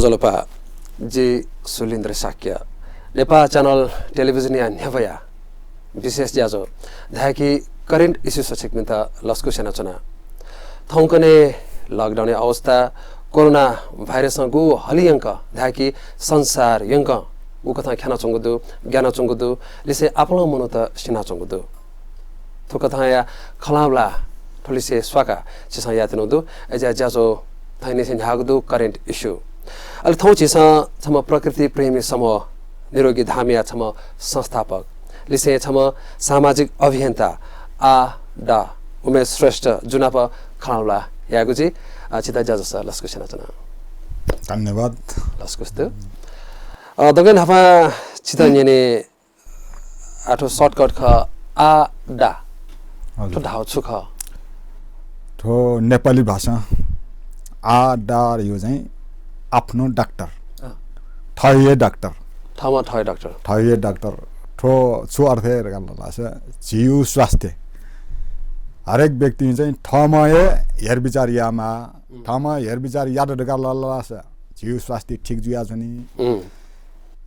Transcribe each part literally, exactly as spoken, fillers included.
ज्वजलपा, जि सुलिन्द्र शाक्य, नेपाल च्यानल टेलिभिजनया न्ह्यब्वया विशेष ज्याझ्वः धाय्‌की current issue स्वछिकपिन्त लसकुस यानाच्वना। थौंकन्हय् lockdown या अवस्था, कोरोना भाइरसं गु हलियंक धाय्‌की संसार यंक उकथं ख्यानाच्वंगु दु, ग्यानाच्वंगु दु, लिसें आपालं मनूत सिनाच्वंगु दु। थुकथंया खँल्हाबल्हा थुलिसे स्वाकाः छिसं यायेत्यनागु दु। अय्‌जुया ज्याझ्वः थनिंनिसें न्ह्याःगु दु current issue। अले थौं छिसं छम्ह प्रकृति प्रेमी समूह निरोगी धामया छम्ह संस्थापक, लिसें छम्ह सामाजिक अभियन्ता आ डा उमेश श्रेष्ठ जु नाप खँल्हाबल्हा यायेगु जुइ। अ, छित ज्याझ्वलय् लसकुस यानाच्वना। धन्यवाद। लसकुस दु। अ, दकलय् न्हापां छित न्यने आः थ्व shortcut खः, आ डा। हजुर। थ्व धाःगु छु खः? थ्व नेपाली भाषां आ डा धइगु चाहिँ आफ्नो डाक्टर। अँ। थःगु हे डाक्टर। थःम्हं थःगु डाक्टर। थःगु हे डाक्टर। थ्व छु अर्थ हे धकाः धाःसा झीगु स्वास्थ्य। हरेक व्यक्तिं चाहिँ थःम्हं हे हेरविचार यायेमाः। उम्। थःम्हं हेरविचार यात धकाः धाःसा झीगु स्वास्थ्य ठीक जुयाच्वनी। उम्।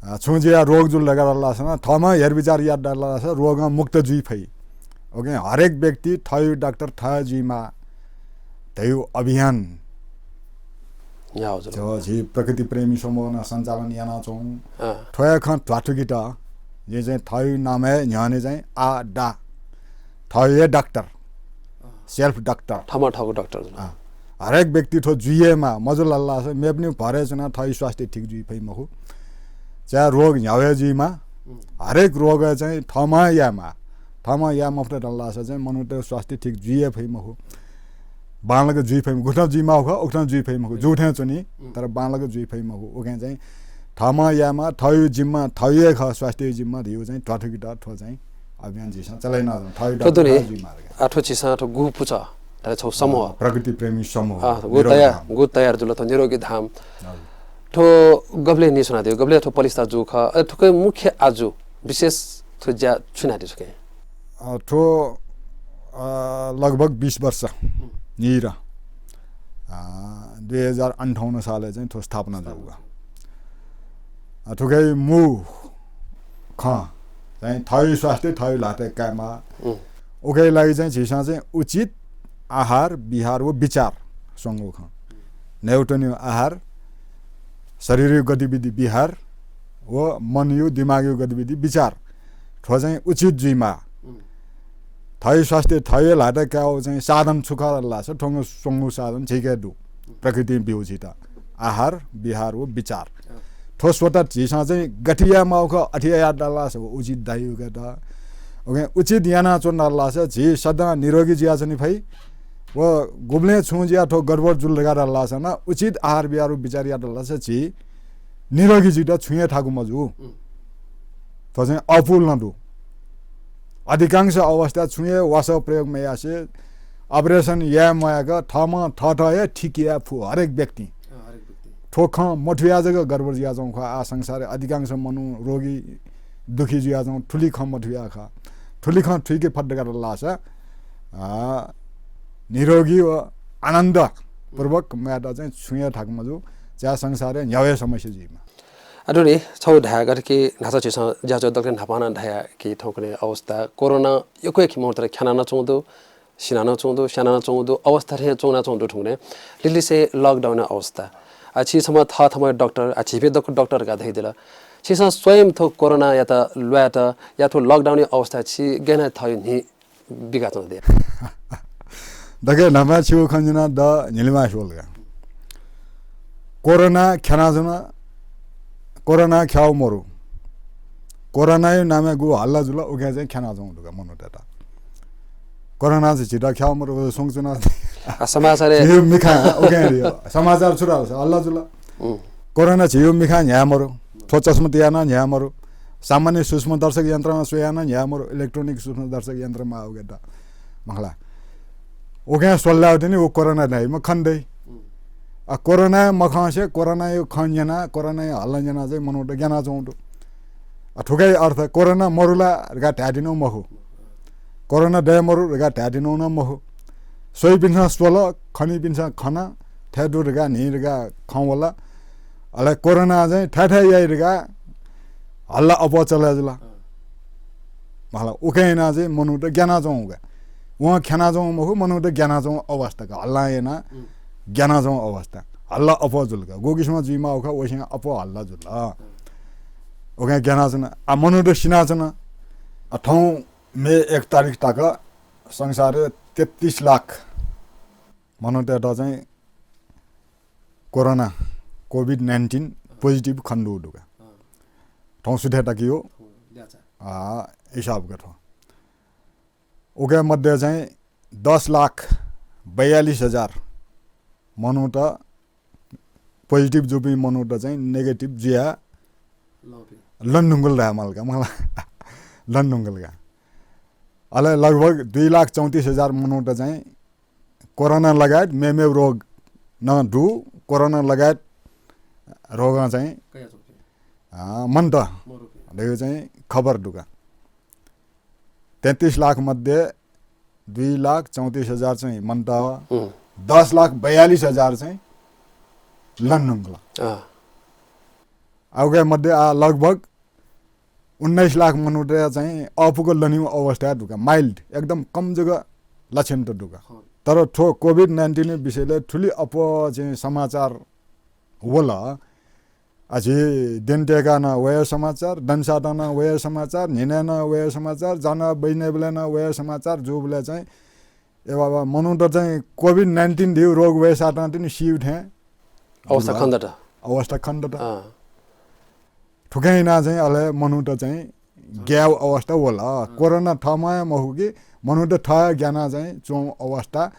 अ, छुं जुयाः रोग जुल धकाः धाःसा नं थःम्हं हेरविचार यात धाःसा रोगं मुक्त जुइ फइ। OK, हरेक व्यक्ति थःगु डाक्टर थः जुइमाः धइगु अभियान न्ह्याः जुल। झी प्रकृति प्रेमी समूहं सञ्चालन यानाच्वं। अँ। थ्व हे खँ ध्वाथुइकेत जिं चाहिँ थःगु नामय् न्ह्यःने चाहिँ आ डा, थःगु हे डाक्टर। Self doctor. थःम्हं थःगु डाक्टर जुल। अँ। हरेक व्यक्ति थ्व जुइमाः, मजुल धाःसा मेपिनि भरय् च्वनाः थःगु स्वास्थ्य ठीक जुइ फइ मखु। चाहे रोग न्ह्याउ हे जुइमाः, उम्। हरेक रोग चाहिँ थःम्हं यायेमाः। थःम्हं याये मफुत धाःसा चाहिँ मनूतय् स्वास्थ्य ठीक जुइ हे फइ मखु। बांलाक जुइ फइ मखु। गुकथं जुइमाःगु खः, उकथं जुइ फइ मखु। जू थें च्वनी, उम्। तर बांलाक जुइ फइ मखु। उकिं चाहिँ थःम्हं यायेमाः, थःगु जिम्मा, थःगु हे खः स्वास्थ्य जिम्मा धइगु चाहिँ ध्वाथुइकेत थ्व चाहिँ अभियान झीसं चले यानाच्वना। थ्व दुने, थःगु डाक्टर थः जुइमाः धकाः। आ, थ्व झीसं थ्व गु पुचः धाःसा छगू समूह। अँ, प्रकृति प्रेमी समूह। अँ, गु निरोगी तयार, धाम। गु तयार जुल थ्व निरोगी धाम। हजुर। थ्व गबलय् निस्वनादीगु, गबलय् थ्व पलिस्था जूगु खः, अले थुकिया मुख्य आजु विशेष थ्व ज्या छु यानादीगु थुकिं? अँ, थ्व, अँ, लगभग बिस वर्ष निर, अँ, दुई हजार अन्ठाउन्न सालय् चाहिँ थ्व स्थापना जूगु। अँ, थुकिया मू खँ चाहिँ थःगु स्वास्थ्य थःगु ल्हातय् कायेमाः। उम्। उकिया लागि चाहिँ झीसं चाहिँ उचित आहार, विहार व विचार स्वंगु खँ। न्ह्यागु त्वनेगु आहार, शरीरया गतिविधि विहार व मनया दिमागया गतिविधि विचार, थ्व चाहिँ उचित जुइमाः। उम्। थःगु स्वास्थ्य थःगु ल्हातय् कायेगु चाहिँ साधन छु खः धाःसा थ्व स्वंगू साधन झीके दु। प्रकृतिं ब्यूगु झीत आहार, विहार व विचार। अँ। थ्व स्वतः झीसं चाहिँ गथे यायेमाःगु खः, अथे यात धाःसा उचित दइ उकियात। OK, उचित यानाच्वन धाःसा झी सदां निरोगी जुयाच्वने फइ। व गुबलें छुं जुयाः थ्व गडबड जुल धकाः धाःसा नं उचित आहार विहार व विचार यात धाःसा झी निरोगी जुइत छुं हे थाकु मजू। उम्। थ्व चाहिँ अपूर्ण दु। अधिकांश अवस्था छुं हे वासः प्रयोग मयासें operation याये मयाक थःम्हं थःत हे ठीक याये फु हरेक व्यक्तिं। अँ, हरेक व्यक्ति। थ्व खँ मथुयाः जक गडबड जुयाच्वंगु खः। आः संसारय् अधिकांश मनू रोगी दुःखी जुयाच्वंगु थुलि खँ मथुयाः खः। थुलि खँ थुइके फत धकाः धाःसा, अँ, निरोगी व आनन्दपूर्वक मयात चाहिँ छुं हे थाकु मजू। चाहे संसारय् न्ह्याउ हे समस्या जुइमा। अ, दुने, छगू धाये गथे कि न्हाचः झीसं ज्याझ्वः दकलय् न्हापां नं धया कि थौंकन्हय् अवस्था कोरोना यक्व हे मनूत ख्यानाच्वंगु दु, सिनाच्वंगु दु, स्यानाच्वंगु दु, अवस्था थें च्वनाच्वंगु दु थौंकन्हय्। लिलिसें lockdown अवस्था। अ, छि छम्ह थःथम्हं डाक्टर, अ, झीपिं दक्व डाक्टर धकाः धयादिल। छिसं स्वयं थ्व कोरोनायात ल्वायेत या थ्व lockdown अवस्था छि गय् यानाः थःगु न्हि बिकाच्वनादिया। दकलय् न्हापां छिगु खँ जिं द न्हिलिमाः स्यू का। कोरोना ख्यानाच्वन, कोरोना ख्याउ मरु। कोरोनाया नामय् गु हल्ला जुल, उकिं चाहिँ ख्यानाच्वंगु दु का मनूतय्त। कोरोना चाहिँ झीत ख्याउ मरु, स्वंगु च्वना। आ, समाचारय् झीगु मिखां, उकिं रे। समाचार छु धाःसा हल्ला जुल। उम्। कोरोना झीगु मिखां न्ह्याये मरु। थ्व चस्मा तयाः नं न्ह्याये मरु। सामान्य सूक्ष्मदर्शक यन्त्रमा स्वयाः नं न्ह्याये मरु। Electronic सूक्ष्मदर्शक यन्त्रमा उकियात मखला। उकिं स्वल्लाः वःतिनि व कोरोना धाइम्ह खने दइ। आ, कोरोना मखंसे कोरोनाया खँ न्यनाः, कोरोनाया हल्ला न्यनाः चाहिँ मनूत ग्यानाच्वंगु दु। आ, थुकिया अर्थ कोरोना मरु ला धकाः धायेत्यनागु मखु। कोरोना दये मरु धकाः धायेत्यनागु नं मखु। स्वइपिन्सं स्वल, खनीपिन्सं खन, थथे दु धकाः न्हि धकाः खँ वल। अले कोरोना चाहिँ थाय् थाय् याइ धकाः हल्ला अप्वः चले जुल। अँ। मला उके यानाः चाहिँ मनूत ग्यानाच्वंगु का। वं ख्यानाच्वंगु मखु, मनूत ग्यानाच्वंगु अवस्था का। हल्ला यानाः उम्। ग्यानाच्वंगु अवस्था। हल्ला अप्वः जुल का। गु किसिमं जुइमाःगु खः, वसिं अप्वः हल्ला जुल। अँ। उके ग्यानाच्वन। आ, मनूत सिनाच्वन। आ, थौं मे एक तारिख तक संसारय् तेत्तिस लाख मनूतय्त चाहिँ कोरोना, कोभिड नाइन्टिन पोजिटिभ खनेदुगु दु का। अँ। थौं सुथय् तकयागु, थौं ल्याःचाः। आ, हिसाब का थ्व। उके मध्ये चाहिँ दस लाख बयालिस हजार मनूत पोजिटिभ जूपिं मनूत चाहिँ नेगेटिभ जुयाः लंपिं। लनेधुंकल धायेमाल का, मला। लनेधुंकल का। अले लगभग दुई लाख चौंतिस हजार मनूत चाहिँ कोरोना लगायत मेमेगु रोग नं दु, कोरोना लगायत रोगं चाहिँ कयाच्वंपिं। अँ, मन्त मरुपिं। धइगु चाहिँ खबर दु का। तेत्तिस लाख मध्ये दुई लाख चौंतिस हजार चाहिँ मन्त, उम्। दस लाख बयालिस हजार चाहिँ लनेधुंकल। अँ। आ उके मध्ये आ लगभग उन्नाइस लाख मनूत चाहिँ अःपुक लनीगु अवस्था दु का, माइल्ड, एकदम कम जक लक्षण त दु का। तर थ्व कोभिड नाइन्टिन विषयलय् थुलि अप्वः चाहिँ समाचार वल। आ झी द्यने तयेकाः नं वया समाचार, दनेसातं नं वया समाचार, न्हिनय् नं वया समाचार, जनाः बैनय्बलय् नं वया समाचार जूबलय् चाहिँ ए बाबा, मनूत चाहिँ कोभिड नाइन्टिन धइगु रोग वय्सातं तिनि सीगु थें अवस्था जुल। खनेदत। अवस्था खनेदत। अँ। थुकिं यानाः चाहिँ अले मनूत चाहिँ ग्याःगु अवस्था वल। अँ। कोरोना थःम्हं हे मखु कि मनूत थः हे ग्यानाः चाहिँ च्वंगु अवस्था।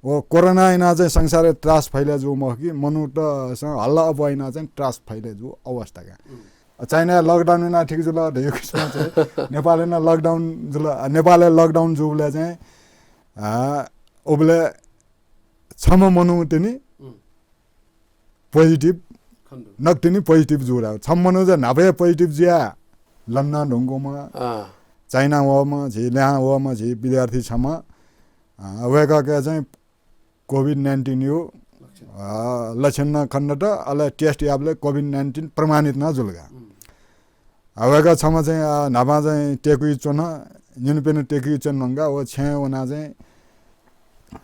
व कोरोना यानाः चाहिँ संसारय् त्रास फैले जूगु मखु कि मनूतसं हल्ला अप्वः यानाः चाहिँ त्रास फैले जूगु अवस्था का। उम्। चाइनाय् लकडाउन यानाः ठीक जुल धइगु किसिमं चाहिँ नेपालय् नं लकडाउन जुल। नेपालय् लकडाउन जूबलय् चाहिँ आ, उबलय् छम्ह मनू तिनि उम्। पोजिटिभ, खनेदु। नकतिनि पोजिटिभ जू ला। छम्ह मनू चाहिँ न्हापा हे पोजिटिभ जुयाः लनेधुंकूम्ह, अँ। चाइना वःम्ह, झी ल्याहां वःम्ह, झी विद्यार्थी छम्ह, अँ, वय्कःके चाहिँ कोभिड नाइन्टिनयागु लक्षण। अँ, लक्षण नं खनेदत, अले टेस्ट याःबलय् कोभिड नाइन्टिन प्रमाणित नं जुल का। उम्। आ, वय्कः छम्ह चाहिँ, आ, न्हापां चाहिँ टेकुइ च्वन, निन्हुप्यन्हु टेकुइ च्वन धुंकाः व छेँय् वनाः चाहिँ,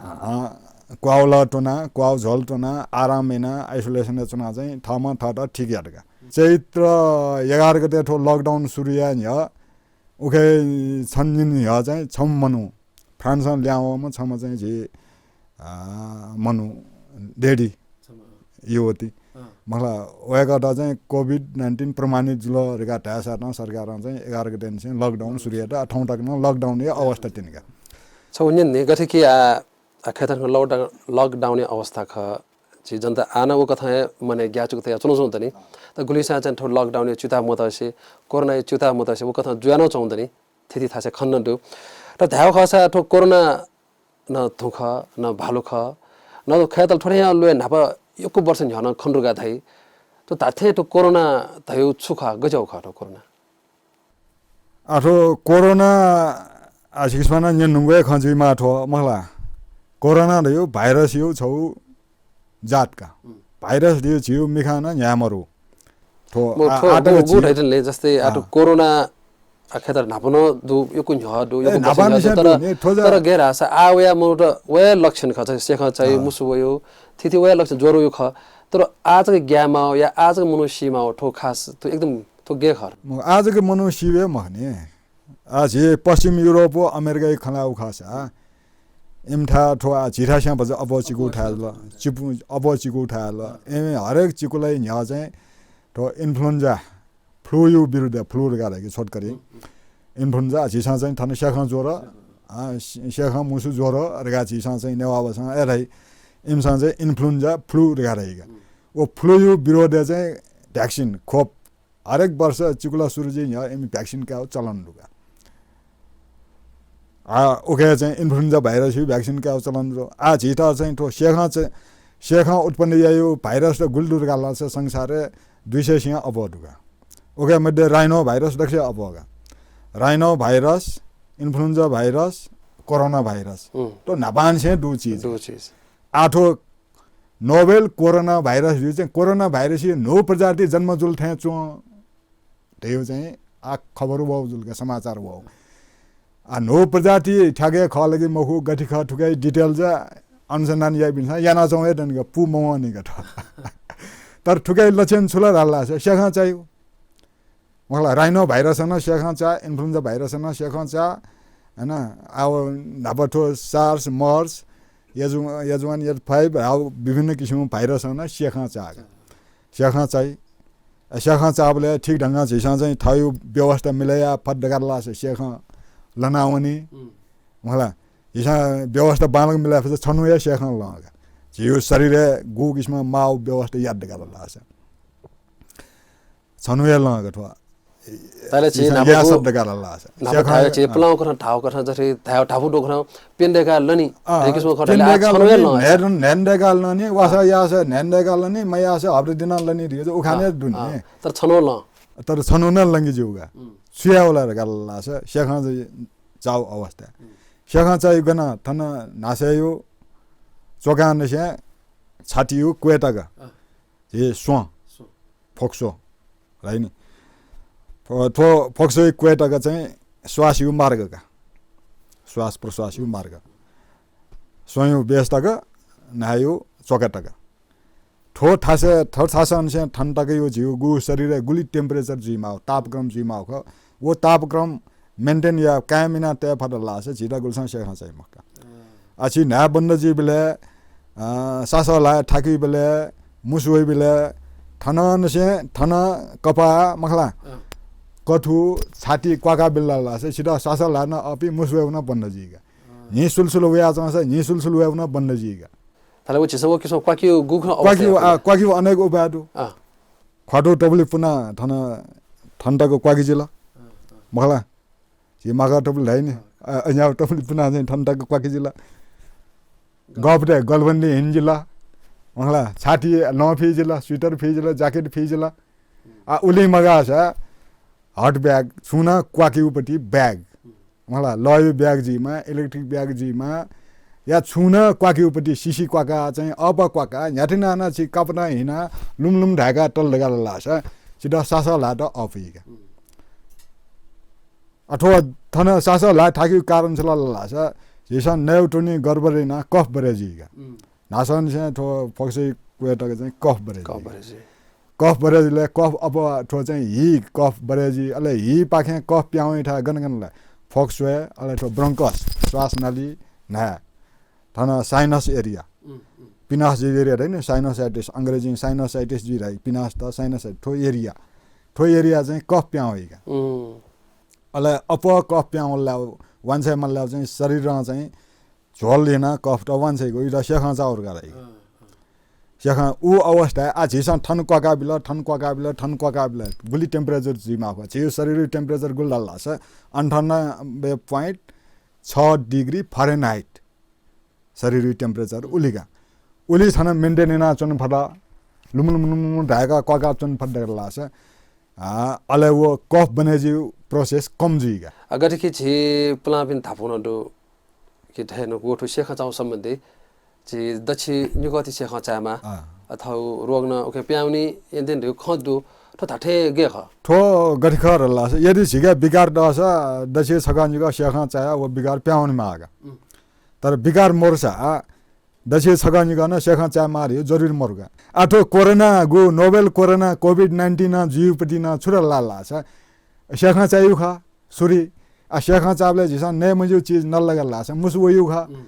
आ, क्वाउला त्वनाः, क्वाउ झ्वल त्वनाः, आराम यानाः, आइसोलेसनय् च्वनाः चाहिँ थःम्हं थःत ठीक यात का। चैत्र एघार गते थ्व लकडाउन सुरु याये न्ह्यः उखे छन्हु निन्हु न्ह्यः चाहिँ छम्ह मनू फ्रान्सं ल्याहां वःम्ह छम्ह चाहिँ झी, आ, मनू डेडी छम्ह। युवती। अँ। मला वय्कःत चाहिँ कोभिड नाइन्टिन प्रमाणित जुल धकाः धाःसां नं सरकारं चाहिँ एघार गतेनिसें लकडाउन सुरु यात, आ, थौं तक नं लकडाउनया अवस्था तिनि का। छगू न्यने गथे कि आ, आ, खय्‌त थ्व लकडाउन, लकडाउनया अवस्था खः। झी जनता आः नं व कथं हे मनय् ग्याःचिकु तयाः च्वनाच्वंगु दनि। तर गुलिसां चाहिँ थ्व लकडाउनया च्यूताः मतसे, कोरोनाया च्यूताः मतसे व कथं जुया नं च्वंगु दनि। थीथी थासय् खनेदु। तर धायेगु खःसा थ्व कोरोना न धुँ खः, न भालु खः, न खय्‌तल थ्व थें ल्वय् न्हापा यक्व वर्ष न्ह्यः नं खनेदु का धाइ। थ्व धात्थें थ्व कोरोना धयागु छु खः, गज्याःगु खः थ्व कोरोना? आ, थ्व कोरोना, आ, छिकपिन्सं नं न्यनागु हे खँ जुइमाः थ्व, मखु ला? कोरोना धयागु भाइरसयागु छगू जात का। उम्। भाइरस धयागु झीगु मिखां नं न्ह्याये मरु। थ्व, म, आ, थ्व, आ, तक गु, गु झी धइथें ले, जस्तै, आ, थ्व अँ। कोरोना, आ, खय्‌त न्हापा नं दु, यक्व न्ह्यः दु, ए, यक्व वर्ष न्हापा न्ह्यः दु, निसें तर, दु, नि, थ्व जा- तर गय् धाःसा आ वया मनूत वया लक्षण खः, चाहिँ सेखं चाहिँ अँ। मुसु वयु, थीथी वया लक्षण ज्वरयु खः। तर आ चाहिँ ग्याये माः या आ चाहिँ मनू सी माः थ्व खास, थ्व एकदम थ्व गय् खः। म, आ चाहिँ मनू सी वये मखु नि। आ, झी पश्चिम युरोप व अमेरिकाया खँ ल्हायेगु खःसा, इमिथाय् थ्व आ, झीथाय् स्यां भचा अप्वः चिकु थाय् जुल, चिपु, अप्वः चिकु थाय् जुल। इमि हरेक चिकुलय् न्ह्यः चाहिँ थ्व इन्फ्लुएन्जा, फ्लूया विरुद्ध, फ्लू धकाः धाइ कि छोटकरी। इन्फ्लुएन्जा, झीसं चाहिँ थन सेखं ज्वर, आ, से-, सेखं मुसु ज्वर धकाः झीसं चाहिँ नेवाः भासं ए धाइ, इमिसं चाहिँ इन्फ्लुएन्जा फ्लू धकाः धाइ का। व फ्लूया विरुद्ध चाहिँ भ्याक्सिन, खोप, हरेक वर्ष चिकुला सुरु जुइ न्ह्यः इमि भ्याक्सिन कायेगु चलन दु का। आ, उखे चाहिँ इन्फ्लुएन्जा भाइरसया भ्याक्सिन कायेगु चलन दु। आ, झीत चाहिँ थ्व सेखं चाहिँ, सेखं उत्पन्न याइगु भाइरस त गुलि दु धकाः धाःसा संसारय् दुई सय सिंह अप्वः दु का। उखे मध्ये राइनो भाइरस दक्वसिया अप्वः का। Rhinovirus, influenza virus, corona virus. Um. थ्व न्हापांनिसें दु चिज। दु चिज। आ, थ्व नोभेल कोरोना भाइरस धइगु चाहिँ कोरोना भाइरसया न्हू प्रजाति जन्म जुल थें च्वं धइगु चाहिँ आ खबर वःगु जुल का, समाचार वःगु। आ न्हू प्रजाति थ्याके खः ला कि मखु, गथे खः थुकिया detail जा अनुसन्धान याइपिन्सं यानाच्वं हे दनि का, पू मवंनि का थ्व। तर थुकिया लक्षण छु ला धाल धाःसा स्याखं चाइगु। मखु ला, rhino भाइरसं नं स्याखं चाः, influenza भाइरसं नं स्याखं चाः, हैन? अब न्हापा थ्व SARS, MERS, H one N five, अब विभिन्न किसिमं भाइरसं नं स्याखं चाः का। स्याखं चाइ। अ, स्याखं चाःबलय् ठीक ढंगं झीसं चाहिँ थःगु व्यवस्था मिले याये फत धकाः धाल धाःसा स्याखं लनावनी। उम्। मखु ला, झीसं व्यवस्था बांलाक मिले याये फत, छन्हु हे स्याखं लं का। झीगु शरीरय् गु किसिमं माःगु व्यवस्था यात धकाः धाल धाःसा छन्हु हे लं का थ्व। ताले झी झीसं न्हापा याये गु, सत धकाः धाल धाःसा। न्हापा स्याखं धाये हे, झी अँ। पुलांगु कथं धाःगु कथं जथे धाये धापू दु कथं प्यन दय्काः लनी। अँ, धइगु किसिमं कथं प्यन ला, आ, दय्काः छन्हु हे लनी, लं का। न्हय्, न्हय् दय्काः लनी, वासः अँ। याःसा न्हय् दय्काः लनी, मयाःसा हप्ता दिनं लनी धइगु उखान हे अँ, दु नि। अँ। तर छन्हु लं। तर छन्हु नं लंके ज्यू का। उम्। छु याये वल धकाः धाल धाःसा स्याखं चाहिँ चाःगु अवस्था। उम्। स्याखं चाइगु गन थन न्हासय् यु, च्वकांनिसें छातिया क्वय् तक। अँ। हे स्वँ। स्वँ। फोक्सो। राइट नि। फो-, थ्व फोक्सोया क्वय् तक चाहिँ श्वासया मार्ग का। श्वास प्रश्वासया मार्ग। स्वँया बेस तक, न्हाय्‌या च्वका तक। थ्व थासय्, थ्व थासंनिसें थन तकया झीगु गु शरीरय् गुलि temperature जुइमाःगु, तापक्रम जुइमाःगु खः, व तापक्रम maintain या, कायम याना तये फत धाःसा झीत गुलिसं स्याखं चाइ मखु का। अँ। आ, छि न्हाय् बन्द जुइबलय्, अ, सासः ल्हाः थाकुइबलय्, मुसु वइबलय्, थनंनिसें थन कपाः मखु ला, अँ। कथु, छाति क्वाकाबिल धाःसा छित सासः ल्हाः नं अःपुइ, मुसु वयेगु नं बन्द जुइ का। अँ। न्हि सुलसुल वयाच्वंसा न्हि सुलसुल वयेगु नं बन्द जुइ का। थाले व झीसं व किसिमं क्वाकियो गु खँ अवस्था क्वाकियो, या आ, क्वाकियो अनेक उपाय दु। अँ। ख्वातु तपुलि पुना थन, थन तक क्वाकि जिल। अँ, अँ। मखु ला? झी माखा तपुलि धाइ नि। अँ। अ, अज्याःगु तपुलि पुना चाहिँ थन तक क्वाकि जिल। गप दय् गलबन्दी हिन जिल। मखु ला? छाति लं फि जिल, sweater फि जिल, jacket फि जिल। आ, उलि मगाःसा hot bag, छुं नं क्वाकिउपति bag। मखु ला, लःया bag जुइमा, electric bag जुइमा, या छुं नं क्वाकिउपति सिसि क्वाका चाहिँ अःपः क्वाका, न्ह्याथे नाना छि कापतं हिना लुमलुम धाय्‌का तल धकाः धाल धाःसा, छित सासः ल्हायेत अःपुइ का। अथवा थन सासः ल्हाः थाकुइगु कारण छु ला धाःसा, झीसं नयेगु त्वनि गडबड याना cough बढे जुइ का। उम्। न्हासंनिसें थ्व फोक्सोया क्वय् तक चाहिँ cough बढे जुइ। Cough बढे जुइ। Cough बढे जुइबलय् cough अप्वः थ्व चाहिँ हि cough बढे जुइ, अले हिपाखें cough पिहां वइथाय् गन गन ला? फोक्सो, अले थ्व bronchus, श्वासनाली, न्हाय्। थन sinus area। उम्, उम्। Penis जुइ area धाइ नि, sinusitis, अंग्रेजीं sinusitis जुइ धाइ, penis त sinus, थ्व area। थ्व area चाहिँ cough पिहां वइ का। उम्। अले अप्वः cough पिहां वल ला, वांछ्वये माल ला चाहिँ शरीरं चाहिँ झ्वल याना cough त वांछ्वइगु, उइत स्याखं चाःगु धकाः धाइ। अँ, अँ। स्याखं उ अवस्थाय् आ झीसं थन क्वाकाबिल, थन क्वाकाबिल, थन क्वाकाबिल। गुलि temperature जुइमाःगु खः? झीगु शरीरया temperature गुलि धाल धाःसा अन्ठानब्बे point छ degree Fahrenheit शरीरया temperature उलि का। उलि थन maintain यानाच्वने फत, लुमलुम लुमलुम धाय्‌का क्वाकाच्वने फत धाल धाःसा, आ, अले व cough बने जुइगु process कम जुइ का। आ, गथे कि झी पुलांपिं धापू नं दु, कि धयागु व थ्व स्याखं चाःगु सम्बन्धी झी दछि निकः ति स्याखं चायेमाः, अँ। अथवा रोग नं उखे पिहां वनी, एन्देन धइगु खँ दु, थ्व धात्थें गय् खः? थ्व गथे खः धाल धाःसा, यदि झीके विकार दःसा दछि छकः निकः स्याखं चायाः व विकार पिहां वनेमाः का। उम्। तर विकार मदुसा दछि छकः निकः नं स्याखं चायेमाः धइगु जरुरी मदु का। आ, थ्व कोरोना गु, नोभेल कोरोना, COVID nineteen नं जुइगुपति नं छु धाल धाःसा, स्याखं चाइगु खः। सुरुइ, आ, स्याखं चाःबलय् झीसं नये मज्यूगु चिज नल धाल धाःसा मुसु वइगु खः। उम्, उम्।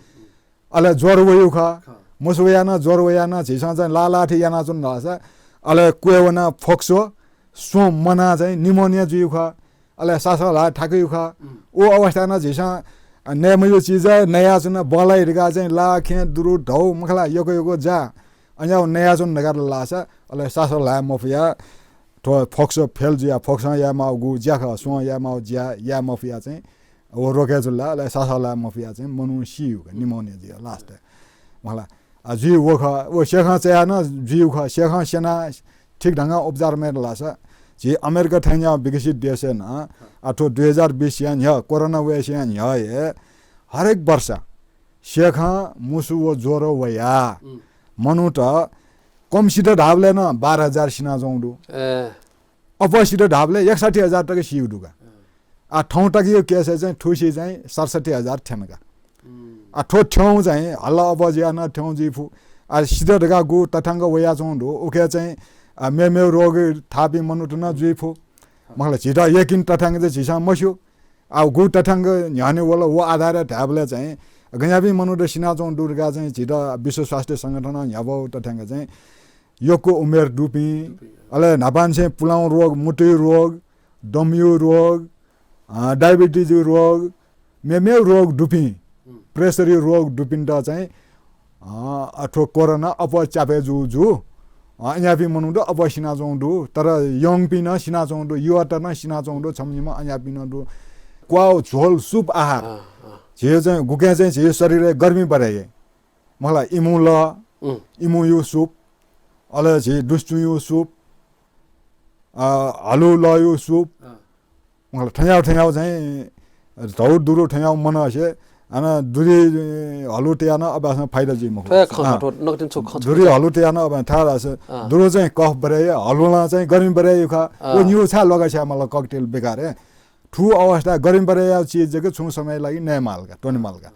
अले ज्वर वइगु खः। खः। मुसु वयाः नं, ज्वर वयाः नं झीसं चाहिँ लाः लाः थें यानाच्वन धाःसा, अले क्वय् वनाः फोक्सो, स्वँ मनाः चाहिँ pneumonia जुइगु खः। अले सासः ल्हाः थाकुइगु खः। उम्। उ अवस्थाय् नं झीसं नये मज्यूगु चिज नयाच्वन, बल्लाइ धकाः चाहिँ लाः, खेँ, दुरु, धौ, मखु ला, यक्व यक्व ज्या। अज्याःगु नयाच्वन धकाः धाल धाःसा, अले सासः ल्हाये मफयाः थ्व फोक्सो fail जुयाः, फोक्सं यायेमाःगु ज्या खः, स्वं यायेमाःगु ज्या याये मफयाः चाहिँ व रोके जुल ला, अले सासः ल्हाये मफयाः चाहिँ मनू सीगु खः, pneumonia जुयाः last-य्। मखु ला, आ, जुइगु खः, व स्याखं चायाः नं जुइगु खः, स्याखं स्यनाः ठीक ढंगं उपचार मयात धाःसा, झी अमेरिका थें न्ह्याः विकसित देशय् नं, आ, थ्व दुई हजार बिसया न्ह्यः, कोरोना वयेसया न्ह्यः हे हरेक वर्ष स्याखं, मुसु व ज्वर वयाः उम्। मनूत कम सित धाःबलय् नं बाह्र हजार सिनाच्वंगु दु। अप्वः सित धाःबलय् एकसट्ठी हजार तक सीगु दु का। आ, थौं तकया केसय् चाहिँ थुसी चाहिँ सतसट्ठी हजार थ्यन का। आ, थ्व थ्यंगु चाहिँ हल्ला अप्वः जुयाः नं थ्यंगु जुइ फु। आ, सित धकाः गु तथ्याङ्क वयाच्वंगु दु, उके चाहिँ, आ, मेमेगु रोग थाःपिं मनूत नं जुइ फु। मखुला, झीत यकिन तथ्याङ्क चाहिँ झीसं मस्यू। आ, गु तथ्याङ्क न्ह्यःने वल, व आधारय् धायेबलय् चाहिँ गज्याःपिं मनूत सिनाच्वंगु दु धकाः चाहिँ झीत विश्व स्वास्थ्य संगठनं न्ह्याःगु तथ्याङ्क चाहिँ यक्व उमेर दुपिं, अले न्हापांनिसें पुलांगु रोग, मुटुया रोग, दमया रोग, अ, डायबिटिजया रोग, मेमेगु रोग दुपिं, प्रेसरया रोग दुपिन्त चाहिँ, अ, थ्व कोरोना अप्वः च्यापय् जूगु जू। अ, अज्याःपिं मनूत अप्वः सिनाच्वंगु दु, तर यंगपिं नं सिनाच्वंगु दु, युवात नं सिनाच्वंगु दु, छम्ह निम्ह अज्याःपिं नं दु। क्वाः, झोल, soup आहार। अँ, अँ। झी चाहिँ गुकिं चाहिँ झी शरीरय् गर्मी बढे याइ। मखुला, इमु लः, उम्। इमुया soup, अले झी दुसुचुया soup, अ, हलुया लःया soup। अँ। मखुला, थज्याःगु थज्याःगु चाहिँ धौ दुरु थज्याःगु मनसे, अन दुरी हलु तयाः नं अभ्यासं फाइदा जुइ मखु। थ्व खँ, अँ। थ्व नकतिनि छु खँ छु दुरी खँ? हलु तयाः नं अभ्यास थाय् धाःसा, अँ। दुरु चाहिँ कफ बढे याइ, हलुं ला चाहिँ गर्मी बढे याइ खः। अँ। व निगू छाय् ल्वाका छ्याये माल, cocktail बेकार हे। थ्व अवस्था गर्मी बढे याःगु चिज जक छुं समय लागि नये माल का, त्वने माल का।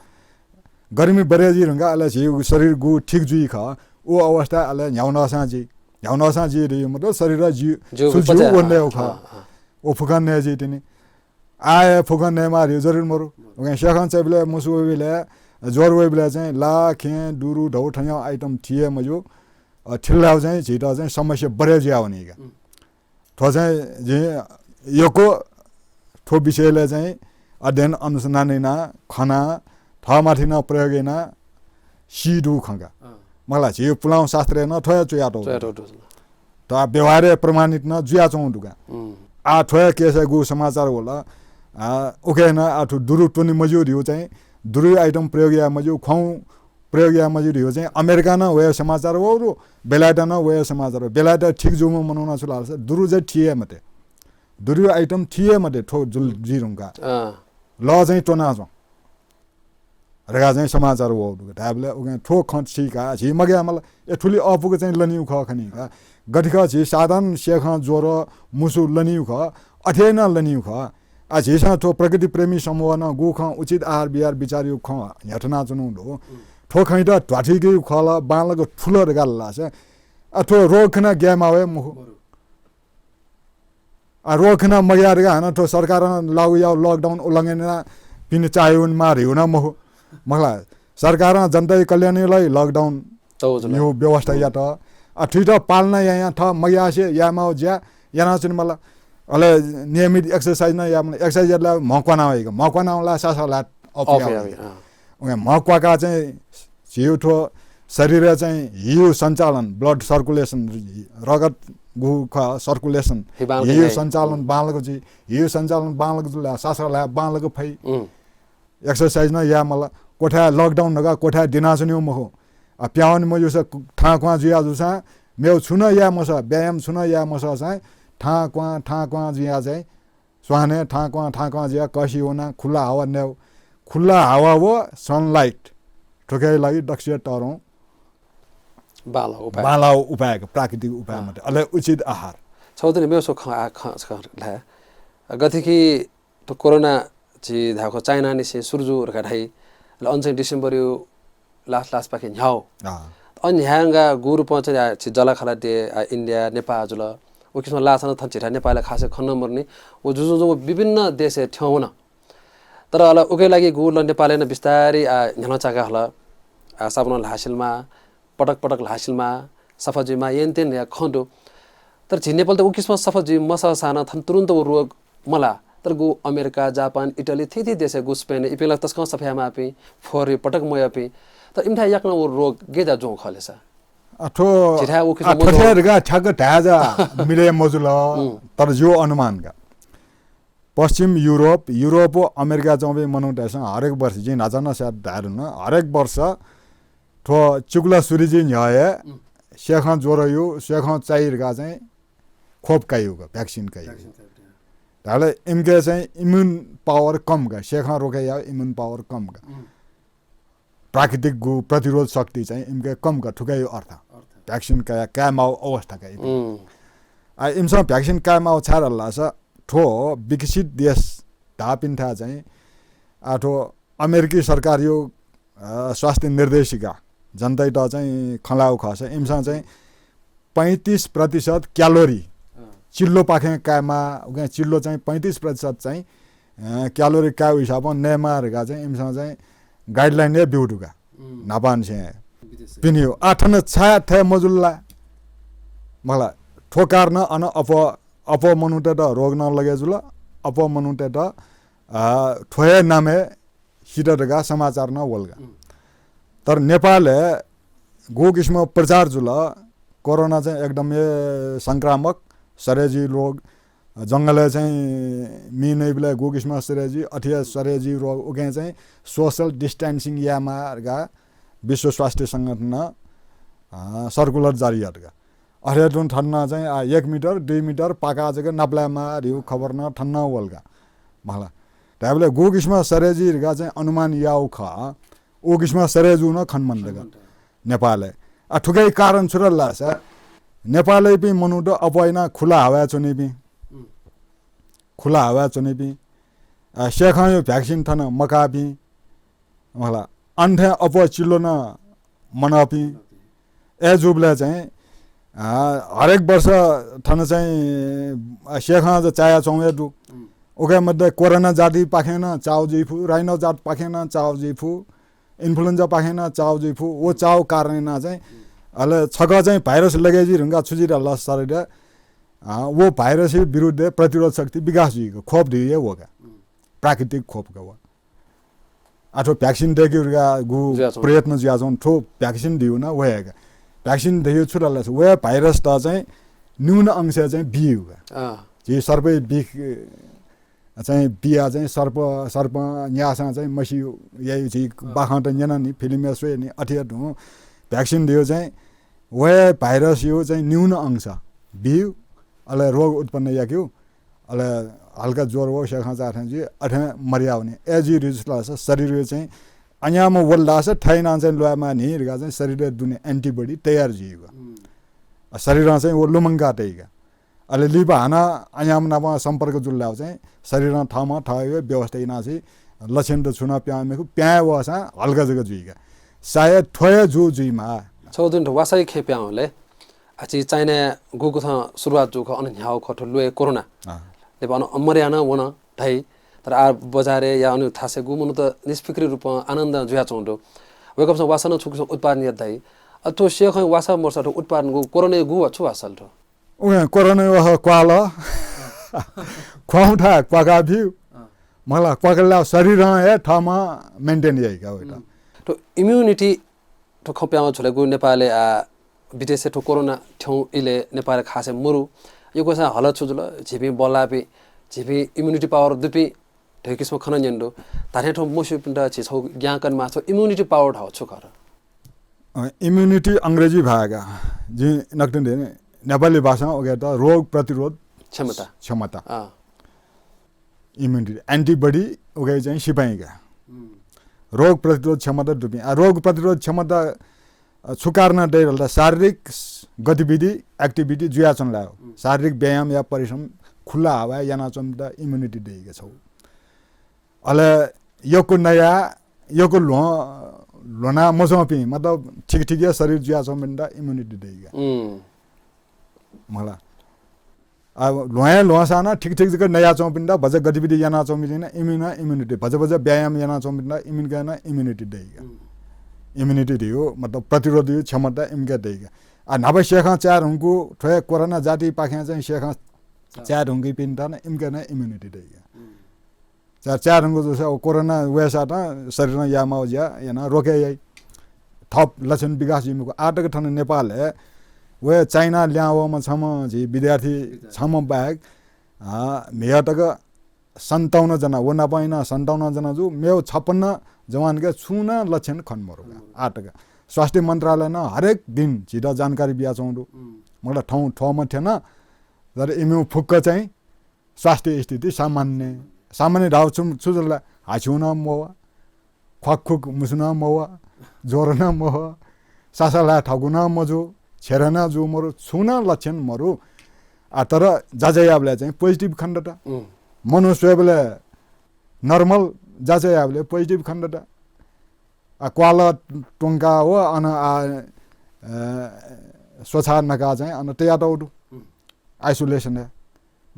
गर्मी बढे जुइ धुंकाः अले झी शरीर गु ठीक जुइ खः, व अवस्था अले न्ह्यागु नसां जुइ। न्ह्यागु नसां जुइ धइगु मतलब शरीर जिउ, ज्यू, छु ज्यू पचा। व नये खः। अँ, अँ। व फुक्कं नये जुइ तिनि। आः हे फुक्कं नयेमाः धइगु जरुरी मरु। उकिं स्याखं चाइबलय्, मुसु वइबलय्, ज्वर वइबलय् चाहिँ ला, खेँ, दुरु, धौ थज्याःगु item थी हे मज्यू। अ, थिल धाःसा चाहिँ झीत चाहिँ समस्या बढे जुयावनी का। उम्। थ्व चाहिँ जिं यक्व थ्व विषयलय् चाहिँ अध्ययन अनुसन्धान याना, खना, थःमाथि नं प्रयोग याना सी दु खँ का। अँ। मखुला, झी पुलांगु शास्त्रय् नं थ्व हे च्वयातःगु दु। च्वयातःगु दु। त व्यवहारय् प्रमाणित नं जुयाच्वंगु दु का। उम्। आ, थ्व हे केसय् गु समाचार वल। आ, उकिं नं आ थ्व दुरु त्वने मज्यू धइगु चाहिँ, दुरुया item प्रयोग याये मज्यू, ख्वाउँ प्रयोग याये मज्यू धइगु चाहिँ अमेरिकां नं वया समाचार वःगु दु, बेलायतं नं वया समाचार वः। बेलायतं ठीक जूम्ह मनू नं छु धाःसा दुरु चाहिँ थी हे मते। दुरुया item थी हे मते, थ्व जुल जुइ धुंकाः। अँ। लः चाहिँ त्वनाच्वं धकाः चाहिँ समाचार वःगु दु। धायेबलय् उकिं थ्व खँ सीकाः झी मग्याये माल। ए, थुलि अःपुक चाहिँ लनीगु खः खनी का। गथे खः झी साधारण स्याखं ज्वर, मुसु लनीगु खः, अथे हे नं लनीगु खः। आ, झीसं थ्व प्रकृति प्रेमी समूहं नं गु खँ उचित आहार विहार विचारया खँ न्ह्याथनाच्वनागु दु। थ्व खँयात ध्वाथुइकेगु खः ला, बांलाक थुल धकाः धाःसा, आ, थ्व रोग खनाः ग्याये माः वये मखु। आ, रोग खनाः मग्याः धकाः हानं थ्व सरकारं लागू याःगु lockdown उल्लंघन यानाः पिने चाःहिउ वनेमाः धइगु नं मखु। मखुला, सरकारं जनताया कल्याणया लागि lockdown तःगु जुल। निगू व्यवस्था यात। आ, थुइत पालना यायां थः मग्यासे याये माःगु ज्या यानाच्वने माल। अले नियमित exercise नं याये माल। Exercise यात ला म्ह क्वानाः वइ का। म्ह क्वानाः वल ला सासः ला अफ अफ याः वइ याः का। वइ, अँ। उकिं म्ह क्वाकाः चाहिँ झीगु थ्व शरीरय् चाहिँ हिउ सञ्चालन, blood circulation, रगत गु खः circulation, हि बांलाक हिउ याइ। सञ्चालन उम्। बांलाक जुइ, हिउ सञ्चालन बांलाक जुल ला सासः ला बांलाक फइ। उम्। Exercise नं याये माल। क्वथाय् lockdown धकाः क्वथाय् दिनाच्वनेगु मखु। आ, पिहां वने मज्यूसा कु-, थां क्वां जुया जूसां मेगु छुं नं याये मसः, व्यायाम छुं नं याये मसःसां थां क्वां, थां क्वां जुया चाहिँ स्वाहाने थां क्वां, थां क्वां जुया कःसिइ वनाः खुल्ला हावा नयेगु। खुल्ला हावा व sunlight थुकिया लागि दक्वसिया तःधंगु बांलाःगु उपाय। बांलाःगु उपाय का, प्राकृतिक उपाय अँ। मते। अले उचित आहार। छगू तिनि मेगु छगू खँ आ, खँ छकः धाये। गथे कि थ्व कोरोना झी धाःगु खः चाइनानिसें सुरु जू धकाः धाइ। अले अन चाहिँ December-या last last पाखे न्ह्याः। अँ। अन न्ह्याः धुंकाः गु रूपं चाहिँ आ, झी जःलाखःला देय्, आ, India, नेपाल जुल। व किसिमं लाःसा नं थन झीथाय् नेपालय् खासै खने मरुनि। व जुजुं जुं व विभिन्न देशय् थ्यंवन। तर अले उकिया लागि गु ला नेपालय् नं बिस्तारै, आ, न्ह्यालं चाय्का हल। आ, साबुनं ल्हाः सिलेमाः, पटक पटक ल्हाः सिलेमाः, सफा जुइमाः, येनतेन धयाः खँ दु। तर झी नेपालय् त उ किसिमं सफा जुइ मसःसां नं थन तुरुन्त व रोग मलाः। तर गु अमेरिका, जापान, इटली, थीथी देशय् गु स्पेन, इपिं ला तसकं सफा यायेमाःपिं, फोहोर पटक मवःपिं। तर इमिथाय् याकनं व रोग गय् जुयाः ज्वं खः ले सा? आ, थ्व, झीथाय् व किसिमं आ, थथे मजू। धकाः ठ्याक्क धाये जा मिले मजुल, उम्। तर जिगु अनुमान का। पश्चिम युरोप, युरोप व अमेरिकाय् च्वंपिं मनूतय्सं हरेक वर्ष, जिं न्हाचः नं स्यात धाये धुन, हरेक वर्ष थ्व चिकुला सुरु जुइ न्ह्यः हे उम्। स्याखं ज्वरया, स्याखं चाइ धकाः चाहिँ खोप काइगु का, vaccine काइगु का। Vaccine काइगु का। धाःबलय् इमिके चाहिँ immune power कम का, स्याखं रोके याःगु immune power कम का। उम्। प्राकृतिक गु प्रतिरोध शक्ति चाहिँ इमिके कम का, थुकायु अर्थ। भ्याक्सिन काये, काये माउ अवस्था का इपिं। उम्। आ, इमिसं भ्याक्सिन काये माउ छाय् धाःसा थ्व विकसित देश धाःपिन्थाय् चाहिँ, आ, थ्व अमेरिकी सरकारयु, अ, स्वास्थ्य निर्देशिका जनताइत चाहिँ खँ ल्हाउ खःसा इमिसं चाहिँ पैंतिस प्रतिशत क्यालोरी अँ। चिल्लोपाखें कायेमा, उकिं चिल्लो चाहिँ पैंतिस प्रतिशत चाहिँ, अ, क्यालोरी कायु हिसाबं नयेमा धकाः चाहिँ इमिसं चाहिँ guideline हे ब्यू दुका। उम्। न्हापांनिसें विदेश। पिनियो। आ, थन छाय् थथे मजुल ला? मला, थ्व कारणं अन अप्वः, अप्वः मनूतय्त रोग नं लगे जुल, अप्वः मनूतय्त, अ, थ्व हे नामय् सित धकाः समाचार नं वल का। उम्। तर नेपालय् गु किसिम प्रचार जुल, कोरोना चाहिँ एकदम हे संक्रामक, सरे जुइ रोग, जंगलय् चाहिँ मि नइबलय् गु किसिम सरे जुइ, अथे सरे जुइ रोग, उकिं चाहिँ social distancing यायेमा धकाः विश्व स्वास्थ्य संगठनं, अ, circular जारी यात का। अथे तुं थन नं चाहिँ, आ, एक मिटर, दुई मिटर पाका जक नापलायेमा धइगु खबर नं थन नं वल का। मला। धायेबलय् गु किसिम सरे जुइ धकाः चाहिँ अनुमान याउ खः, उ किसिम सरे जू नं खने मन्त का। खने मन्त। नेपालय्। आ, थुकिया कारण छु धाःसा नेपालय् इपिं मनूत अप्वः यानाः खुला हावाय् च्वनीपिं। उम्। खुला हावाय् च्वनीपिं। आ, सेखंयु भ्याक्सिन थन मकाःपिं। मला, अन थें अप्वः चिल्लो नं मनःपिं। अय् जूबलय् चाहिँ, आ, हरेक वर्ष थन चाहिँ, आ, सेखं ज चायाच्वंगु हे दु। उम्। उकिया मध्ये कोरोना जातिपाखें नं चाउ जुइ फु, rhino जातपाखें नं चाउ जुइ फु, influenza पाखें नं चाउ जुइ फु, व चाउ कारण यानाः चाहिँ, अले छकः चाहिँ virus लगे जुइ धुंकाः छु जुइ धाःसा शरीरय्, अ, व virus विरुद्ध प्रतिरोध शक्ति विकास जुइगु, खोप धइगु हे व का। प्राकृतिक खोप का व। अथवा भ्याक्सिन दय्केगु धुंकाः गु जुयाच्वं। प्रयत्न जुयाच्वं, थ्व भ्याक्सिन धइगु नं व हे का। भ्याक्सिन धइगु छु धाःसा व हे virus त चाहिँ न्यून अंशय् चाहिँ बिइगु का। अँ। झी सर्पय् बिख, चाहिँ बिया चाहिँ सर्प, सर्प न्याःसां चाहिँ मसि याइ झी अँ। बाखंत न्यना नि, फिल्मय् स्वया नि, अथे हे तुं भ्याक्सिन धइगु चाहिँ व हे virus यु चाहिँ न्यून अंश बिउ, अले रोग उत्पन्न याक्यु, अले हल्का ज्वर व सेखं चाथें जुइ, अथे मरिया हुने। अय् जुइ रिस लासा शरीरयु चाहिँ अन्याम वल लासा थय् यानाः चाहिँ ल्वायेमा नि धकाः चाहिँ शरीरय् दुने antibody तयार जुइगु। हम्म। अ, शरीरं चाहिँ व लुमंका तइगु। अले लिपा हानं अन्याम नाप सम्पर्क जुल धाःसा चाहिँ शरीरं थःम्हं थःगु व्यवस्था यानाः चाहिँ लक्षण त छुं नं प्यां मेखु, प्यां वःसां हल्का जक जुइगु। सायद थ्व हे जू जुइमाः। छगू दिन वासाय् खँय् प्यां वले। आ, झी चाइनाय् गुगु थें सुरुवात जूगु खः, अन न्ह्याःगु खः थ्व ल्वय् कोरोना। अँ। लिपा अन अमर यानं वन धाइ। तर आ बजारय् या अन थासय् गुगु मनूत निष्फिक्री रूपं आनन्दं जुयाच्वंगु दु। वय्कःपिन्सं वासः नं छु किसिम उत्पादन यात धाइ। आ, थ्व सेखंया वासः मरुसा थ्व उत्पादन गुगु कोरोनाया गुगु वा छु वासः थ्व? उहे कोरोनाया वासः क्वाल। ख्वाउँ थाय् क्वाका ब्यु। अँ। मला क्वाकल शरीरं हे थःम्हं maintain याइका वय्त। हम्म। थ्व immunity थ्व खँ प्यां वःगु छु ले गु नेपालय् आ विदेशय् थ्व कोरोना थ्यंगु इलय् नेपालय् खासय् मरु। यक्वसां हल छु जुल, झीपिं बल्लाःपिं, झीपिं immunity power दुपिं धइगु किसिमं खँ नं न्यने दु। धात्थें थ्व मस्यूपिन्त झी छगू ज्ञान कनेमाः, थ्व immunity power धाःगु छु खः? अ, immunity अंग्रेजी भाय् का। जिं नकतिनि धया नि, नेपाली भाषां उकियात रोग प्रतिरोध क्षमता। क्षमता। अँ। Immunity, antibody उकिया चाहिँ सिपाइँ का। हम्म। रोग प्रतिरोध क्षमता दुपिं। आ, रोग प्रतिरोध क्षमता, अ, छु कारणं दइ धाःसा शारीरिक गतिविधि, activity जुयाच्वन ला। हम्म। शारीरिक व्यायाम या परिश्रम खुल्ला हावाय् यानाच्वंपिन्त immunity दइगु छगू। अले यक्व नया, यक्व ल्ह्वं, ल्ह्वना मच्वंपिं, मतलब, ठीक ठीक या शरीर जुयाच्वंपिन्त immunity दइगु। हम्म। मला। आ, ल्ह्वं ल्ह्वंसां नं ठीक ठीक जक नयाच्वंपिन्त, भचा गतिविधि यानाच्वंपिन्त नं इमिके नं immunity, भचा भचा व्यायाम यानाच्वंपिन्त इमिके नं immunity दइगु। हम्म। Immunity धइगु, मतलब, प्रतिरोधया क्षमता इमिके दइगु। आ, न्हापा सेखं चाये धुंकूगु थ्व कोरोना जातिपाखें चाहिँ सेखं अँ। चाये धुंकूपिन्त नं इमिके नं immunity दइगु। हम्म। चाये, चाये धुंकूगु जूसा व कोरोना वय्सातं शरीरं यायेमाःगु ज्या यानाः रोके याइ। थप लक्षण विकास जुइ मखु। आः तक थन नेपालय् व चाइना लिहां वःम्ह छम्ह झी विद्यार्थी विद्यार्थी। छम्ह बाहेक, अ, म्हिगः तक सन्ताउन्न जना, व नाप यानाः सन्ताउन्न जना जू, मेव छपन्न जवानके छुं नं लक्षण खने मरु का। खने मरु। आः तक स्वास्थ्य मन्त्रालयं नं हरेक दिन झीत जानकारी बियाच्वंगु दु। हम्म। मतलब, थौं थ्वम्ह थ्यन, तर इमिगु फुक्क चाहिँ स्वास्थ्य स्थिति सामान्य। सामान्य धाःगु छु, छु जुल ला? हाछ्यु नं मवः, ख्वाकखुक मुसु नं मवः, ज्वर नं मवः, सासालाय् थाकु नं मजू, छेरा नं जू मरु, छुं नं लक्षण मरु। आ, तर जाँच याःबलय् चाहिँ positive खनेदत। मनू स्वयेबलय् normal, जाँच याःबलय् positive खनेदत। आ, क्वाल त्वंका व अन आ, अ, स्वछाः नका चाहिँ अन तयातःगु दु। Isolation-य्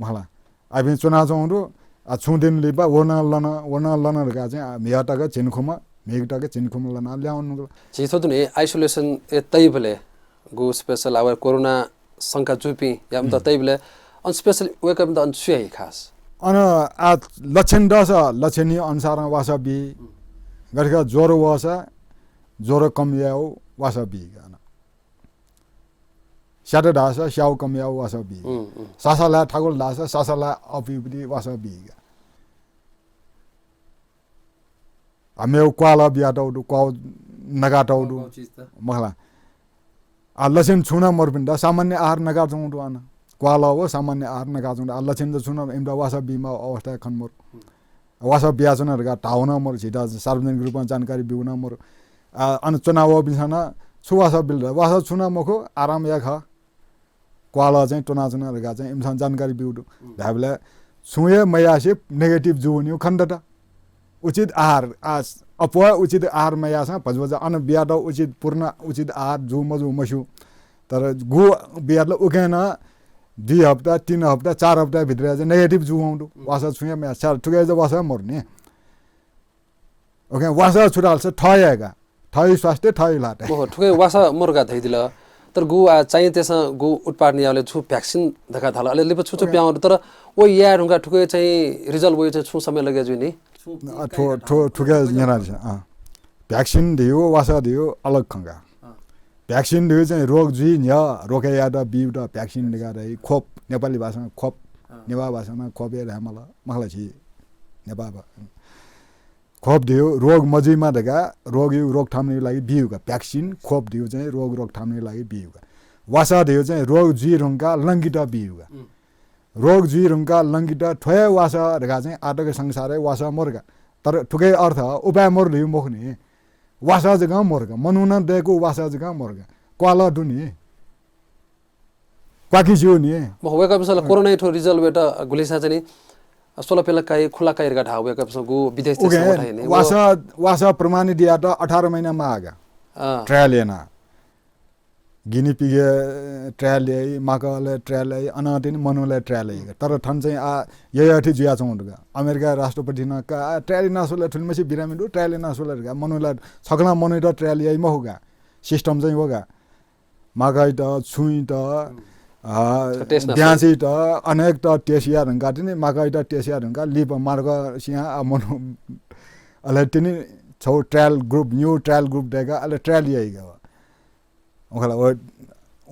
मखला। आपिं च्वनाच्वंगु दु, आ, छुं दिन लिपा व नं लन, व नं लन धकाः चाहिँ, आ, म्हिगः तक झिंखुम्ह, म्हिगः तक झिंखुम्ह लनाः ल्याहां वनेधुंकल। झी थ्व दुने isolation-य् तइबलय् गु special आ वय् कोरोना शंका जूपिं यात तइबलय् अन special वय्कःपिन्त अन छु याइ खास? अन आ लक्षण दःसा लक्षण अनुसारं वासः बी। गथे का ज्वर वःसा ज्वर कम यायेगु वासः बी का अन। स्यात धाःसा स्याउ कम याउ वासः बी। सासालाय् थाकुल धाःसा सासालाय् अपिउपति वासः बी का। आ, मेउ क्वाल बियातःगु दु, क्वाउ नकातःगु दु। मखला। आ, लक्षण छुं नं मरुपिन्त सामान्य आहार नकाच्वंगु दु अन। क्वाल व सामान्य आहार नकाच्वंगु दु। आ, लक्षण त छुं नं इमित वासः बीमाउ अवस्था खने मरु। वासः बियाच्वना धकाः धाउ नं मरु, झीत सार्वजनिक रूपं जानकारी ब्यूगु नं मरु। आ, अन च्वनावःपिन्सं नं छु वासः बिल? वासः छुं नं मखु, आराम याये खः। क्वालः चाहिँ त्वनाच्वना धकाः चाहिँ इमिसं जानकारी ब्यूगु दु। धायेबलय् छुं हे मयासे negative जूवनीगु खनेदत। उचित आहार, आ, अप्वः उचित आहार मयाःसां भचा भचा अन बियातःगु उचित पूर्ण उचित आहार जू मजू मस्यू। तर गु बियातल उकें नं दुई हप्ता, तीन हप्ता, चार हप्ता भित्र चाहिँ negative जूवं दु। वासः छुं हे मयाः, छाय् थुके वासः मरुनि। OK, वासः छु धाःसा थः हे का। थःगु स्वास्थ्य थःगु ल्हातय्। ओहो, थुके वासः मरु का धयादिल। तर गु आ चाहिंतय्सं गु उत्पादन यायेबलय् छु vaccine धकाः धाल। अले लिपा छु छु OK। प्याहां वल, तर व याये धुंकाः थुके चाहिँ result वये चाहिँ छुं समय लगे जुइ नि? अ, थ्व, थ्व, थुके न्यनादिसँ, अँ। Vaccine धइगु, वासः धइगु अलग खँ का। अँ। Vaccine धइगु चाहिँ रोग जुइ न्ह्यः रोके यायेत बीगुत vaccine धकाः धाइ, खोप, नेपाली भाषां खोप, अँ। नेवाः भाषां खोप हे धायेमाल, मखला झी नेपाः भा-, खोप धइगु रोग मजुइमा धकाः रोगया रोकथामया लागि बीगु का। Vaccine, खोप धइगु चाहिँ रोग रोकथामया लागि बीगु का। वासः धइगु चाहिँ रोग जुइ धुंकाः लंकेत बीगु का। उम्। रोग जुइ धुंकाः लंकेत थ्व हे वासः धकाः चाहिँ आःतक संसारय् वासः मरु का। तर थुके अर्थ उपाय मरु धइगु मखु नि। वासः जकं मरु का। मनू नं दय्कूगु वासः जकं मरु का। क्वालः दु नि। क्वाकि ज्यू नि। मखु, वय्कःपिन्सं ला कोरोनाया थ्व result वयेत गुलिसा चाहिँ नि, अ, स्वलापेला काइ, खुला काइ धकाः धाः वय्कःपिन्सं गु विदेश देशय् OK, वथाय् नि। वासः, वासः प्रमाणित यायेत अठार महिना माः का। अँ। Trial याना। Guinea pig-य् trial याइ, माकःलय् trial याइ, अनं तिनि मनूलय् trial याइ। तर थन चाहिँ आ, यःयःथें जुयाच्वंगु दु का। अमेरिका राष्ट्रपतिं नं का, आ, trial याना स्वल, थुलिमछि बिरामी दु, trial याना स्वल धकाः मनूलय् छकलं मनूत trial याइ मखु का। System चाहिँ व का। माकःइत, छुँइत, अ, test याना ब्याँसित, अनेकत test याये धुंकाः तिनि, माकःइत test याये धुंकाः लिपा मार्ग सियां, आ, मनू, अले तिनि छौ trial group, new trial group दय्काः, अले trial याइ का। उखला, व,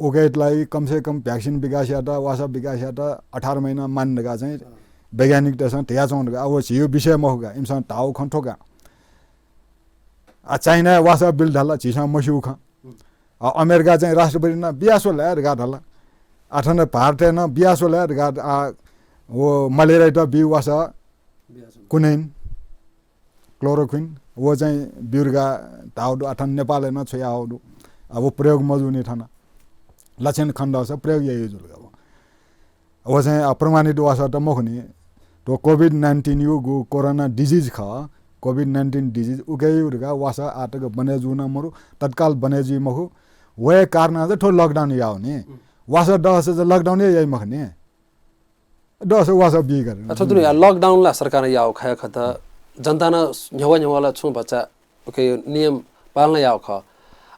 उकेत लागि कम से कम vaccine विकास यायेत, वासः विकास यायेत अठार महिना मानि धकाः चाहिँ वैज्ञानिकतय्सं धयाच्वंगु दु का। आ, व झीगु विषय मखु का, इमिसं धाःगु खँ थ्व का। आ, चाइनाय् वासः बिल धाल, झीसं मस्यू खँ। आ, अमेरिका चाहिँ राष्ट्रपतिं नं बिया स्वल हे धकाः धाल। आ, थन भारतय् नं बिया स्वल हे धकाः, आ, व मलेरियायात बीगु वासः quinine, chloroquine, व चाहिँ ब्यू धकाः धाःगु दु, आ, थन नेपालय् नं छ्वयाहःगु दु। आ, व प्रयोग मजूनि थन। लक्षण खनेदःसा प्रयोग याइगु जुल का व। व चाहिँ, अ, प्रमाणित वासः त मखु नि। थ्व COVID nineteen-या गु corona disease खः, COVID nineteen disease उकेया धकाः वासः आःतक बने जूगु नं मरु, तत्काल बने जुइ मखु। वया कारणं चाहिँ थ्व lockdown याःगु नि। वासः दःसा चाहिँ lockdown हे याइ मखु नि। दःसा वासः बी का। अ, थ्व दुने या lockdown ला सरकारं याःगु खः खत, जनतां नं न्ह्यवः न्ह्यवः ला छुं भचा OK, नियम पालना याःगु खः।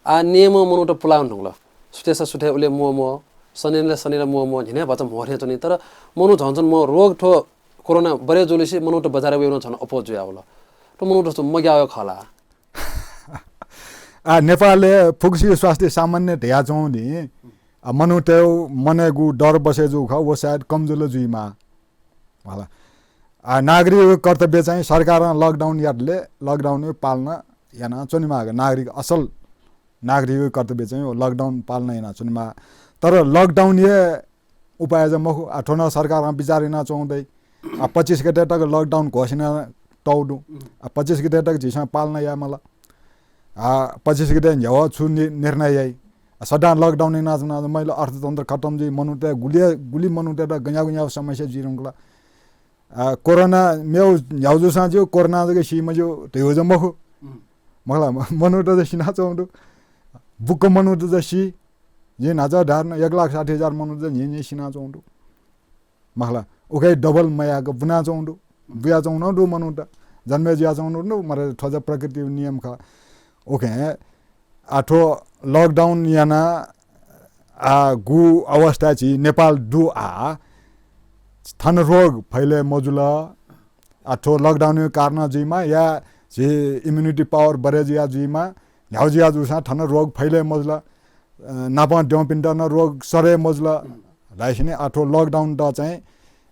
आ, नियमं मनूत पुलावन धुंकल। सुथय्सं सुथय् उलि म्वःम्वः, सनिलय् सनिलय् म्वःम्वः, न्हिनय् भचा म्हो थें च्वनी। तर मनू झन झन म्वः, रोग थ्व कोरोना बढे जूलिसे मनूत बजारय् वयेगु नं झन अप्वः जुयावल। थ्व मनूत थ्व मग्याः खः ला? आ, नेपालय् फुक्कसिया स्वास्थ्य सामान्य धयाच्वंगु नि। आ, मनूतय् मनय् गु डर बसे जूगु खः, व सायद कम जुल जुइमाः। हला। आ, नागरिकया कर्तव्य चाहिँ सरकारं lockdown यातले lockdown पालना याना च्वनेमाः। नागरिक असल नागरिकया कर्तव्य चाहिँ lockdown पालना याना च्वनेमाः। तर lockdown हे उपाय चाहिँ मखु। आ, थ्व नं सरकारं विचार याना च्वंगु दइ। आ, पच्चिस गते तक lockdown घोषणा तःगु दु। आ, पच्चिस गते तक झीसं पालना यायेमाल। आ, पच्चिस गते न्ह्यः छु नि-, निर्णय याइ? आ, सदां lockdown यानाच्वना, मैले अर्थतन्त्र खतम जुइ, मनूतय् गुलि, गुलि मनूतय्त गज्याःगु गज्याःगु समस्या जुइधुंकल। आ, कोरोना मेव न्ह्याउ जूसां ज्यू, कोरोना जक सी मज्यू, धइगु जक मखु। मखु ला, म-, मनूत जक सिनाच्वंगु दु। बुक्क मनूत जक सी। जिं न्हाचः धाये नं एक लाख साठी हजार मनूत जक न्हिं न्हिं सिनाच्वंगु दु। मखु ला, उकी double मयाक बुनाच्वंगु दु। बुयाच्वंगु नं दु मनूत। जन्मे जुयाच्वंगु दु, मरे थ्व जक प्रकृतिया नियम खः। उकी, आ, थ्व lockdown याना, आ, गु अवस्था झी नेपाल दु आ, थन रोग फैले मजुल, आ, थ्व lockdown या कारण जुइमा या झी immunity power बढे जुया जुइमा, न्ह्याउ जुया जूसां थन रोग फैले मजुल, अ, नापं द्यंपिन्त नं रोग सरे मजुल धाइसिने, आ, थ्व lockdown त चाहिँ,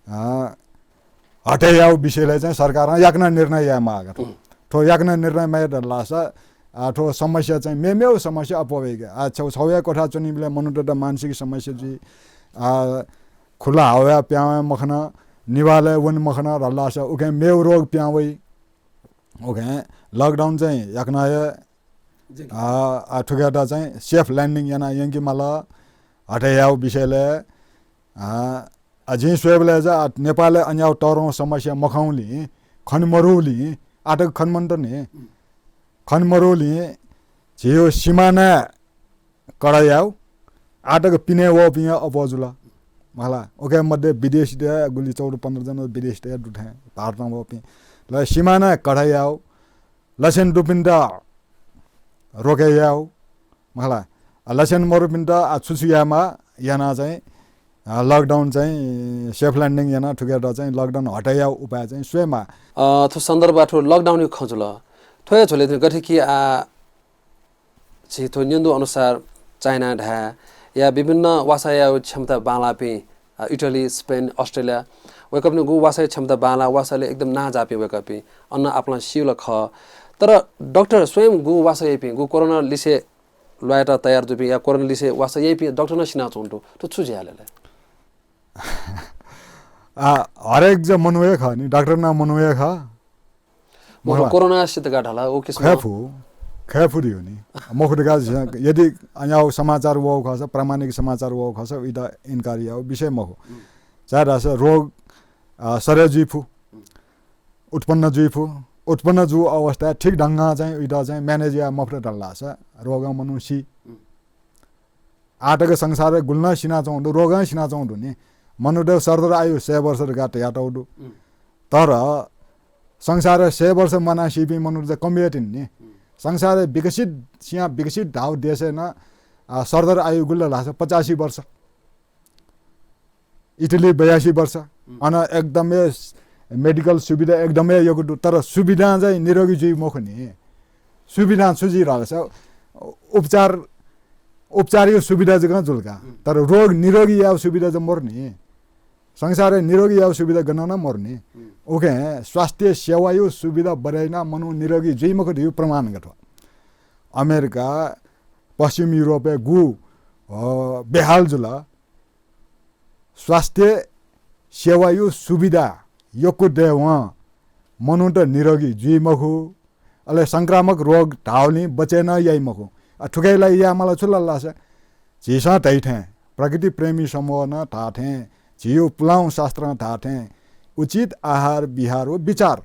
अ, हटे याउ विषयले चाहिँ सरकारं याकनं निर्णय याये माःगु। थ्व याकनं निर्णय मयात लासा, आ, थ्व समस्या चाहिँ मेमेउ समस्या अप्वः वइगु। आ, छौ-, छौया कोठा च्वनीबलय् मनूतय्त मानसिक समस्या जुइ। आ, खुला हावाया प्याहां वये मखन, निभालय् वने मखन धालासा उकी मेउ रोग प्याहां वइ। उकी lockdown चाहिँ याकनं हे, आ, आ, थुकियात चाहिँ safe landing याना यंके माल, हटे याउ विषयले, आ, आ, जिं स्वयेबलय् जा, आ, नेपालय् अन्याउ तःधंगु समस्या मखंगुलिं, खने मरुगुलिं, आतक खने मन्त नि। खने मरुगुलिं, झीयो सिमानाय् कडा याउ, आतक पिने वःपिं अप्वः जुल। मखु ला, उकी मध्ये विदेशीत गुलि चौध पन्ध्र जना विदेशीत दु थें, भारतं वःपिं। ल, सिमानाय् कडा याउ, लक्षण दुपिन्त रोके याउ, मखु ला। आ, लक्षण मरुपिन्त, आ, छु छु यायेमाः याना चाहिँ, आ, lockdown चाहिँ safe landing याना थुकियात चाहिँ lockdown हटे याउ उपाय चाहिँ स्वयेमाः। अ, थ्व सन्दर्भय् थ्व lockdown या खँ जुल। थ्व हे झ्वलय् गथे कि, आ, झी थ्व न्यंदु अनुसार चाइना धाये या विभिन्न वासः याउ क्षमता बांलाःपिं, आ, इटली, स्पेन, अस्ट्रेलिया, वय्कःपिनि गु वासः याउ क्षमता बांलाः, वासःले एकदम नांजाःपिं वय्कःपिं, अन आपालं सिउ ला खः। तर डाक्टर स्वयं गु वासः याइपिं, गु कोरोना लिसे ल्वायेत तयार जूपिं या कोरोना लिसे वासः याइपिं डाक्टर नं सिनाच्वंगु दु। थ्व छु जुयाः लय्? आ, हरेक जक मनू हे खः नि, डाक्टर नं मनू हे खः। मखु ला। कोरोना सित का धाल, व किसिम खय् फु, खय् फु धइगु नि। मखु धकाः झीसं यदि अन्याउ समाचार वःगु खःसा, प्रामाणिक समाचार वःगु खःसा, उइत इन्कार याउ विषय मखु। छाय्धाःसा रोग, आ, सरे जुइ फु, उत्पन्न जुइ फु, उत्पन्न जूगु अवस्थाय् ठीक ढंगं चाहिँ उइत चाहिँ manage याये मफुत धालासा रोगं मनू सी। आतक संसारय् गुलि नं सिनाच्वंगु दु, रोगं सिनाच्वंगु दु नि। मनूतय् सरदर आयु सय वर्ष धकाः धयातःगु दु। तर संसारय् सय वर्ष म्वानाः सीपिं मनूत जक कम हे तिनि नि। संसारय् विकसित, सियां विकसित धाउ देशय् नं, आ, सरदर आयु गुलि धालासा पचासी वर्ष। इटली बयासी वर्ष। अन एकदमै medical सुविधा एकदमै यक्व दु, तर सुविधां चाहिँ निरोगी जुइ मखु नि। सुविधां छु जुइ धालासा उपचार, उपचारया सुविधा जकं जुल का। तर रोग निरोगी याउ सुविधा जक मरु नि। संसारय् निरोगी याउ सुविधा गनं नं मरु नि। उकिं स्वास्थ्य सेवाया सुविधा बढे याना मनू निरोगी जुइ मखु धइउ प्रमाण का थ्व। अमेरिका, पश्चिम युरोपय् गु, अ, बेहाल जुल। स्वास्थ्य सेवाया सुविधा यक्व दयेवं मनूत निरोगी जुइ मखु, अले संक्रामक रोग धाउलिं बचय् नं याइ मखु। आ, थुकिया लागि यायेमाल छु धालासा, झीसं धइथें, प्रकृति प्रेमी समूहं धाःथें, झीयो पुलांगु शास्त्रं धाःथें, उचित आहार विहार व विचार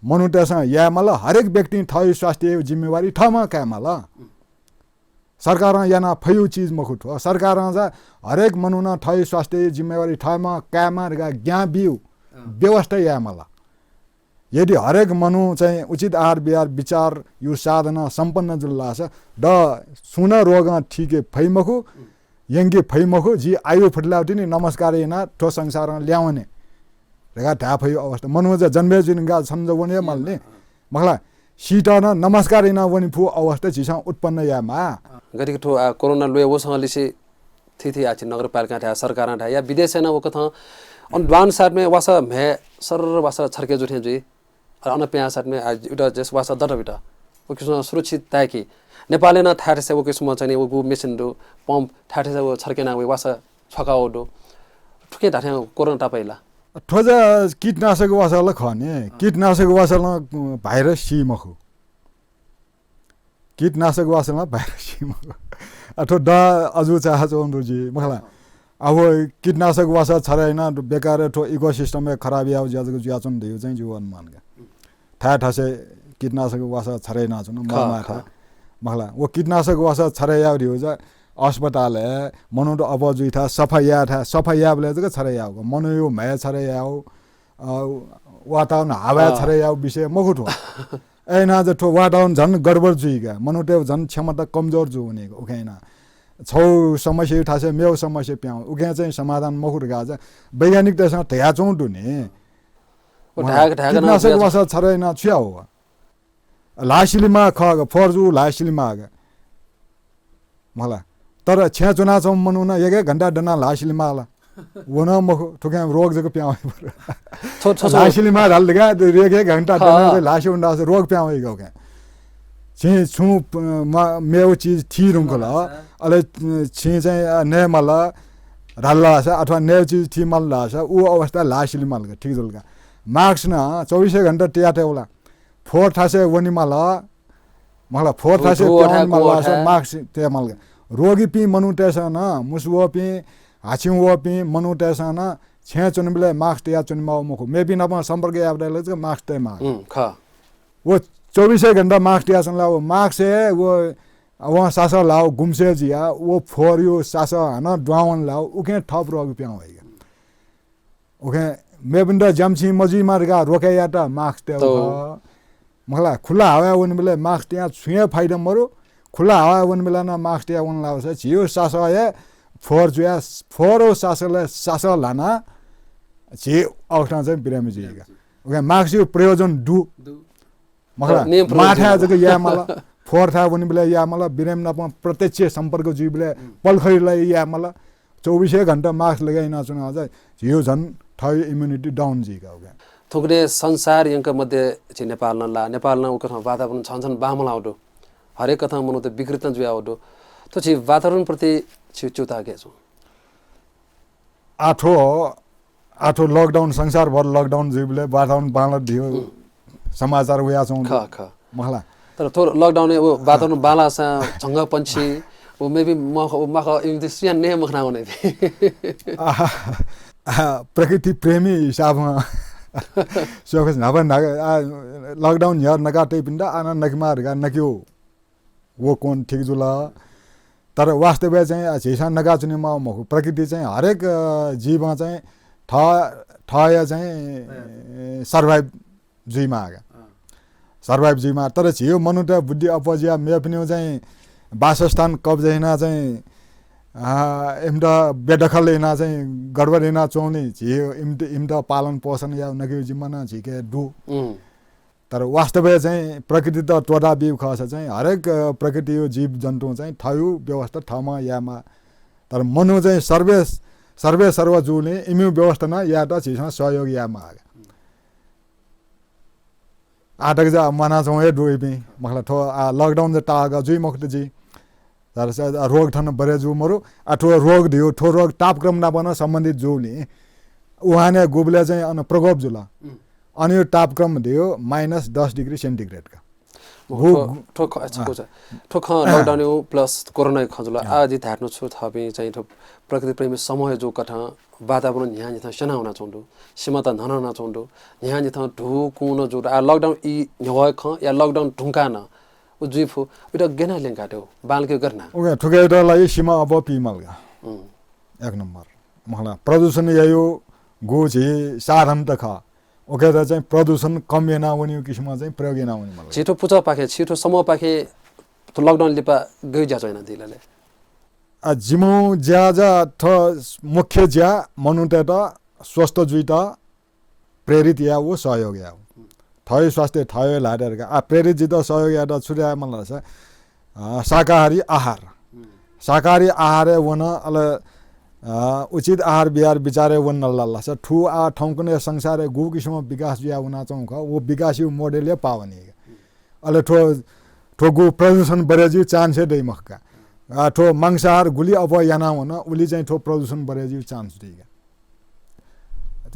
मनूतय्सं यायेमाल। हरेक व्यक्तिं थःयो स्वास्थ्ययो जिम्मेवारी थःम्हं कायेमाल। सरकारं याना फयु चिज मखु थ्व। सरकारं जा हरेक मनुखं थःयो स्वास्थ्ययो जिम्मेवारी थःम्हं कायेमाः धकाः ज्ञान बिउ, अँ। व्यवस्था यायेमाल। यदि हरेक मनू चाहिँ उचित आहार विहार विचारयो साधना सम्पन्न जुल धाःसा द सुं नं रोगं थीके फइ मखु, यंके फइ मखु, जि आयु फुतलाउ तिनि नमस्कार याना थ्व संसारं ल्यावने धकाः धाये फयु अवस्था। मनू जा जन्मे जुइनिका छन्हु जा वने हे माल नि। मखु ला, सीत नं नमस्कार याना वने फु अवस्था झीसं उत्पन्न यायेमाः। गथे कि थ्व, आ, कोरोना ल्वय् वःसां लिसे थीथी आछि नगरपालिकां धाये, सरकारं धाये, या विदेशय् नं वकथं अन द्वान साथमे वासः म्हे सरर वासः छर्के जु थें जुइ। अले अन पिहां साथमे, आ, उत जस वासः दत बित। व किसिमं सुरक्षित ताय्‌के। नेपालय् नं थाय् थासय् व किसिमं चाहिँ नि व गु मेसिन दु, pump थाय् थासय् व छर्के याना वइ वासः छ्वाका वःगु दु। थुकिं धाथें कोरोना तापाइ ला? थ्व जा कीटनाशक वासः ला खः नि। अँ। कीटनाशक वासलं, अँ, virus सी मखु। कीटनाशक वासः ला भाइरस मखु। आ, थ्व द अजू चाहा च्वंगु दु जि, मखला। अब कीटनाशक वासः छारे याना बेकार थ्व ecosystem हे खराब याव ज्या जक जुयाच्वंगु धइगु चाहिँ जिगु अनुमान का। थाय् थासय् कीटनाशक वासः छारे यानाच्वन, खः, ममा खः। थाय्। मखला, व कीटनाशक वासः छारे याव धइगु जा अस्पतालय् मनूत अप्वः जुइ थाय्, सफा याये थाय्, सफा यायेबलय् जक छारे याव का। मनूया म्ह्याय् छारे याव, अ, वातावरण हावाय् अँ। छारे याव विषय मखु थ्व। अय्‌ना जक थ्व वातावरण झन गडबड जुइ का, मनूतय् झन क्षमता कमजोर जू वनी का। उखें याना छौ समस्या थासय् मेव समस्या पिहां वइ। उखें चाहिँ समाधान मखु धकाः चाहिँ वैज्ञानिकतय्‌सं धयाच्वंगु दु नि। व धाय्‌क धाय्‌क नं कीटनाशक जुयाच्वन। वासः छारे याना छु याव? ल्हाः सिलेमाः खः का, फोहोर जू ल्हाः सिलेमाः का। मखला। तर छेँय् च्वनाच्वंम्ह मनू नं एक एक घण्टा दनाः ल्हाः सिलेमाः ला? व नं मखु, थुखें रोग जक पिहां वइ बरु। थ्व, थ्व, ल्हाः सिलेमाः धाल धकाः एक एक घण्टा खः। दनाः ल्हाः सिलेमाः धाःसा रोग पिहां वइ का उखें। छिं छुं, अ, म-, मेव चिज थी धुंकल, अले, अ, छिं चाहिँ, अ, नये माल धाल धाःसा अथवा नये चिज थी माल धाःसा उ अवस्था ल्हाः सिलेमाल का, ठीक जुल का। Mask नं चौबिसै घण्टा तया तयेवला। फोहोर थासय् वने माल, मखला, फोहोर थासय् पिहां वने माल धाःसा mask तये माल का। रोगीपिं मनूतय्‌सं नं, मुसुवःपिं, हाछिं वःपिं मनूतय्‌सं नं छेँय् च्वनेबलय् mask तया च्वने माःगु मखु। मेपिं नाप सम्पर्क यायेबलय् जक mask तये माः। उम्, खः। व चौबिसै घण्टा mask तया च्वन ला, व mask हे व, वं सासः ल्हाःगु गुम्से जुयाः व फोहोरया सासः हानं दुहां वन ला, उखें थप रोग पिहां वइ का। उखें मेपिन्त ज्यामछि मजुइमा धकाः रोके यायेत mask तयेगु खः। मखला, खुल्ला हावाय् वनेबलय् mask तयाः छुं हे फाइदा मरु। खुल्ला हावाय् वनेबलय् नं mask तयाः वन धाःसा झीगु सासः हे फोहोर जुयाः, फोहोरया सासःलय् सासः ल्हानाः झी अवस्थां चाहिँ बिरामी जुइ का। उखें mask या प्रयोजन दु। दु। मखला, तर नियम प्रयोग माःथाय् जुइ जक याये माल, फोहोर थाय् वनेबलय् याये माल, बिरामी नाप प्रत्यक्ष सम्पर्क जुइबलय् पलखइबलय् याये माल। चौबिसै घण्टा mask लगाइ यानाच्वना चाहिँ झीगु झन थःगु immunity down जुइ का उखें। थुकथं संसार यंक मध्ये झी नेपालं ला, नेपालं उकथं वातावरण झन झन बांमलाः दु। हरेक कथं मनूत विकृत जुयाः दु। थ्व झी वातावरण प्रति झी च्यूताः गय् च्वं? आः थ्व, आः थ्व lockdown, संसारभर lockdown जुइबलय् वातावरण बांलाः धइगु समाचार वयाच्वंगु खः, खः। मखला। तर थ्व lockdown व वातावरण बांलाःसां झंगःपंछि, व मेपिं मख-, व मख, इमित सुयां नये मखना वने। आहा, आहा, प्रकृति प्रेमी हिसाबं स्वयेखुस न्हापा न्हापा, आ, lockdown न्ह्यः नका तइपिन्त आः नं नकेमाः धकाः नकेगु। व कोण ठीक जुल। तर वास्तवय् चाहिँ, आ, झीसं नकाच्वने माःगु मखु। प्रकृति चाहिँ हरेक, अ, जीवं चाहिँ थ-, थःया चाहिँ, अ, survive जुइमाः का। अँ। Survive जुइमाः। तर झीगु मनूतय् बुद्धि अप्वः जुयाः मेपिनिगु चाहिँ वासस्थान कब्जा यानाः चाहिँ, आ, इमित बेदखल यानाः चाहिँ गडबड यानाः च्वंगुलिं झी इमित, इमित पालन पोषण यायेगु नकेगु जिम्मा नं झीके दु। उम्। तर वास्तवय् चाहिँ प्रकृतित त्वःता बीगु खःसा चाहिँ हरेक, अ, प्रकृतिया जीवजन्तुं चाहिँ थःगु व्यवस्था थःम्हं यायेमाः। तर मनू चाहिँ सर्वे, सर्वे सर्व जूगुलिं इमिगु व्यवस्था नं यायेत झीसं सहयोग यायेमाः। आः तक जा म्वानाच्वंगु हे दु इपिं। मखला, थ्व, आ, lockdown जा ताःगु जुइ मखुत जि। तर स-, आ, रोग थन बढे जू मरु। आ, थ्व रोग धइगु, थ्व रोग तापक्रम नाप नं सम्बन्धित जूगुलिं वुहानय् गुबलय् चाहिँ अन प्रकोप जुल। उम्। अन यो तापक्रम धइगु minus दस degree centigrade का। मखु, गु-, थ्व, गु-, थ्व ख-, अच्छा, आ। अच्छा। थ्व खँ lockdown या plus कोरोना खँ जुल। आ। आ, जि धायेत्यना छु थःपिं चाहिँ थ्व प्रकृति प्रेमी समूह जूगु कथं वातावरण न्ह्यान्ह्यथं स्यना वनाच्वंगु दु, सीमात न्हना वनाच्वंगु दु, न्ह्यान्ह्यथं धू कुं नं जूगु दु। आ, lockdown ई न्ह्यवः खँ या lockdown धुंकाः नं उ जुइ फु, उइत गय् यानाः ल्यंकातयेगु, बांलाकेगु गथे याना? OK, थुकियात लागि सीमा अप्वः पीमाल का। उम्। एक नम्बर। मखला, प्रदूषण यायेगु झी साधन त खः। OK, त चाहिँ प्रदूषण कम याना वनीगु किसिमं चाहिँ प्रयोग याना वनेमाल। छि थ्व पुचःपाखें, छि थ्व समूहपाखें थ्व lockdown लिपा गय् ज्याझ्वः यानादी ला ले? आ, जिमिगु ज्या जा थ्व मुख्य ज्या मनूतय्त स्वस्थ जुइत प्रेरित यायेगु, सहयोग यायेगु। थःगु स्वास्थ्य थःगु ल्हातय् धकाः। आ, प्रेरित जुइत सहयोग यायेत छु यायेमाल धाःसा, अ, शाकाहारी आहार। हम्म। शाकाहारी आहारय् वन, अले, अ, उचित आहार विहार विचारय् वन धाःसा, थ्व आः थौंकन्हय् संसारय् गु किसिमं विकास जुया वनाच्वंगु खः, व विकासया model-य् पाः वनी। अले थ्व, थ्व गु प्रदूषण बढे जुइगु chance हे दइ मखु का। आ, थ्व मांसाहार गुलि अप्वः याना वन, उलि चाहिँ थ्व प्रदूषण बढे जुइगु chance दइ का।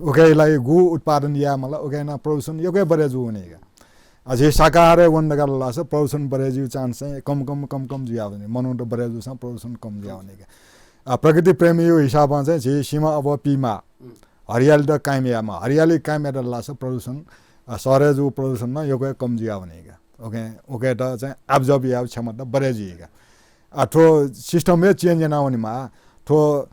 उकिया लागि गु उत्पादन यायेमाल, उकिं नं प्रदूषण यक्व बढे जू वनी का। अझ शाकाहारय् वन धकाः धाःसा प्रदूषण बढे जुइगु chance चाहिँ कम, कम, कम, कम जुयावनी। मनूत बढे जूसां प्रदूषण कम जुयावनी का। आ, प्रकृति प्रेमीया हिसाबं चाहिँ झी सिमा अब पीमा। हरियाली त कायम यायेमा। हरियाली कायम यात धाःसा प्रदूषण, आ, शहरय् जूगु प्रदूषण नं यक्व हे कम जुयावनी का। OK, उकियात चाहिँ absorb यायेगु क्षमता बढे जुइ का। आ, थ्व system हे change यानावनेमा। थ्व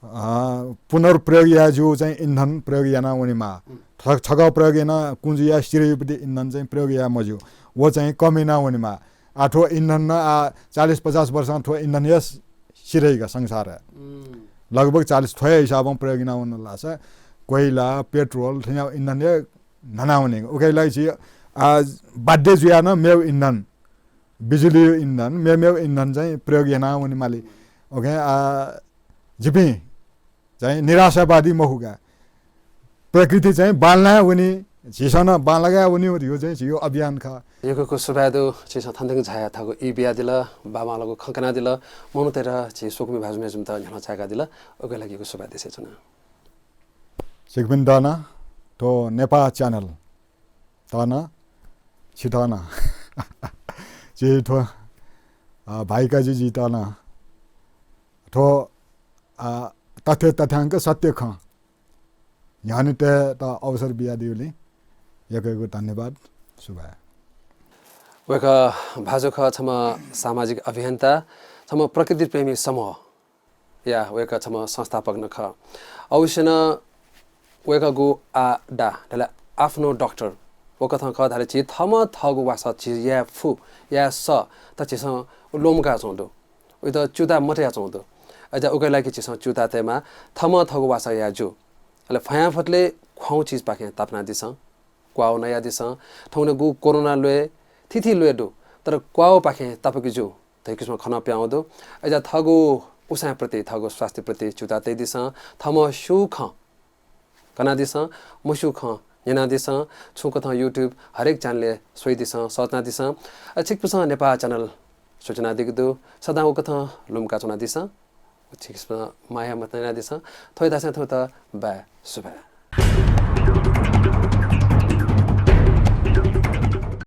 अ, पुनर्प्रयोग याये ज्यू चाहिँ इन्धन प्रयोग याना वनेमा। छ-, छकः प्रयोग याना कुँजुया सिरयुपति इन्धन चाहिँ प्रयोग याये मज्यू। व चाहिँ कम याना वनेमा। आ, थ्व इन्धन न आ चालीस पचास वर्षं थ्व इन्धन हे सिधइ का संसार। लगभग चालीस थ्व हे हिसाबं प्रयोग याना वन लासा कोइला, पेट्रोल, थ्व इन्धन हे न्हना वने। उकिया लागि झी, आ, बाध्य जुया न मेव इन्धन, बिजुली इन्धन, मेमेव इन्धन चाहिँ प्रयोग याना वनेमाली। OK, आ, जिपिं चाहिँ निराशावादी मखु का। प्रकृति चाहिँ बांलाया वनी, झीसं नं बांलाया वनी, यो चाहिँ झीयो अभियान खः। यक्व यक्व सुभाय् दु, छिसं थन थें झाया थःगु ई बियादिल, बांबांलाःगु खँ कनादिल, मनूतय्त झी स्वकुमि भाजु मय्जुपिन्त न्ह्यलं चाय्कादिल, उकिया लागि यक्व सुभाय् देछानाच्वना। छिकपिन्त नं थ्व नेपाः channel त नं, छित नं। झी थ्व, अ, भाइकाजी जित नं थ्व, अ, तथ्य तथ्याङ्क सत्य खँ न्ह्यःने तयेत अवसर बियादीगुलिं यक्व यक्व धन्यवाद, सुभाय्। वय्कः भाजु खः, छम्ह सामाजिक अभियन्ता, छम्ह प्रकृति प्रेमी समूह या वय्कः छम्ह संस्थापक नं खः। अवश्य नं वय्कःगु आ दा धाले आफ्नो डाक्टर वकथं खः धाले झी थःम्हं थःगु वासः झी याये फु, याये सः, त झीसं ल्वःमंकाच्वंगु दु। उइत च्यूताः मतयाच्वंगु दु। अय्जा उकिया लागि झीसं च्यूताः तयेमाः, थःम्हं थःगु वासः याये ज्यू। अले फयांफतले ख्वाउँगु चिजपाखें तापानादिसँ। क्वाः नयादिसँ। थौंकन्हय्गु कोरोना ल्वय्, थीथी ल्वय् दु, तर क्वाःपाखें तापाके ज्यू धइगु किसिमं खँ नं पिहां वःगु दु। अय्जा थःगु उसाँय् प्रति, थःगु स्वास्थ्य प्रति च्यूताः तयादिसँ। थःम्हं स्यू खँ कनादिसँ, मस्यू खँ न्यनादिसँ। छुं कथं YouTube हरेक channel-य् स्वयादिसँ, search यानादिसँ। अ, छिकपिन्सं नेपाः channel स्वयाच्वनादीगु दु। सदां वकथं लुमंकाच्वनादिसँ। छिकपिन्सं माया मत यानादिसँ। थ्व हे धासें थौंकन्हय्त बाय्, सुभाय्।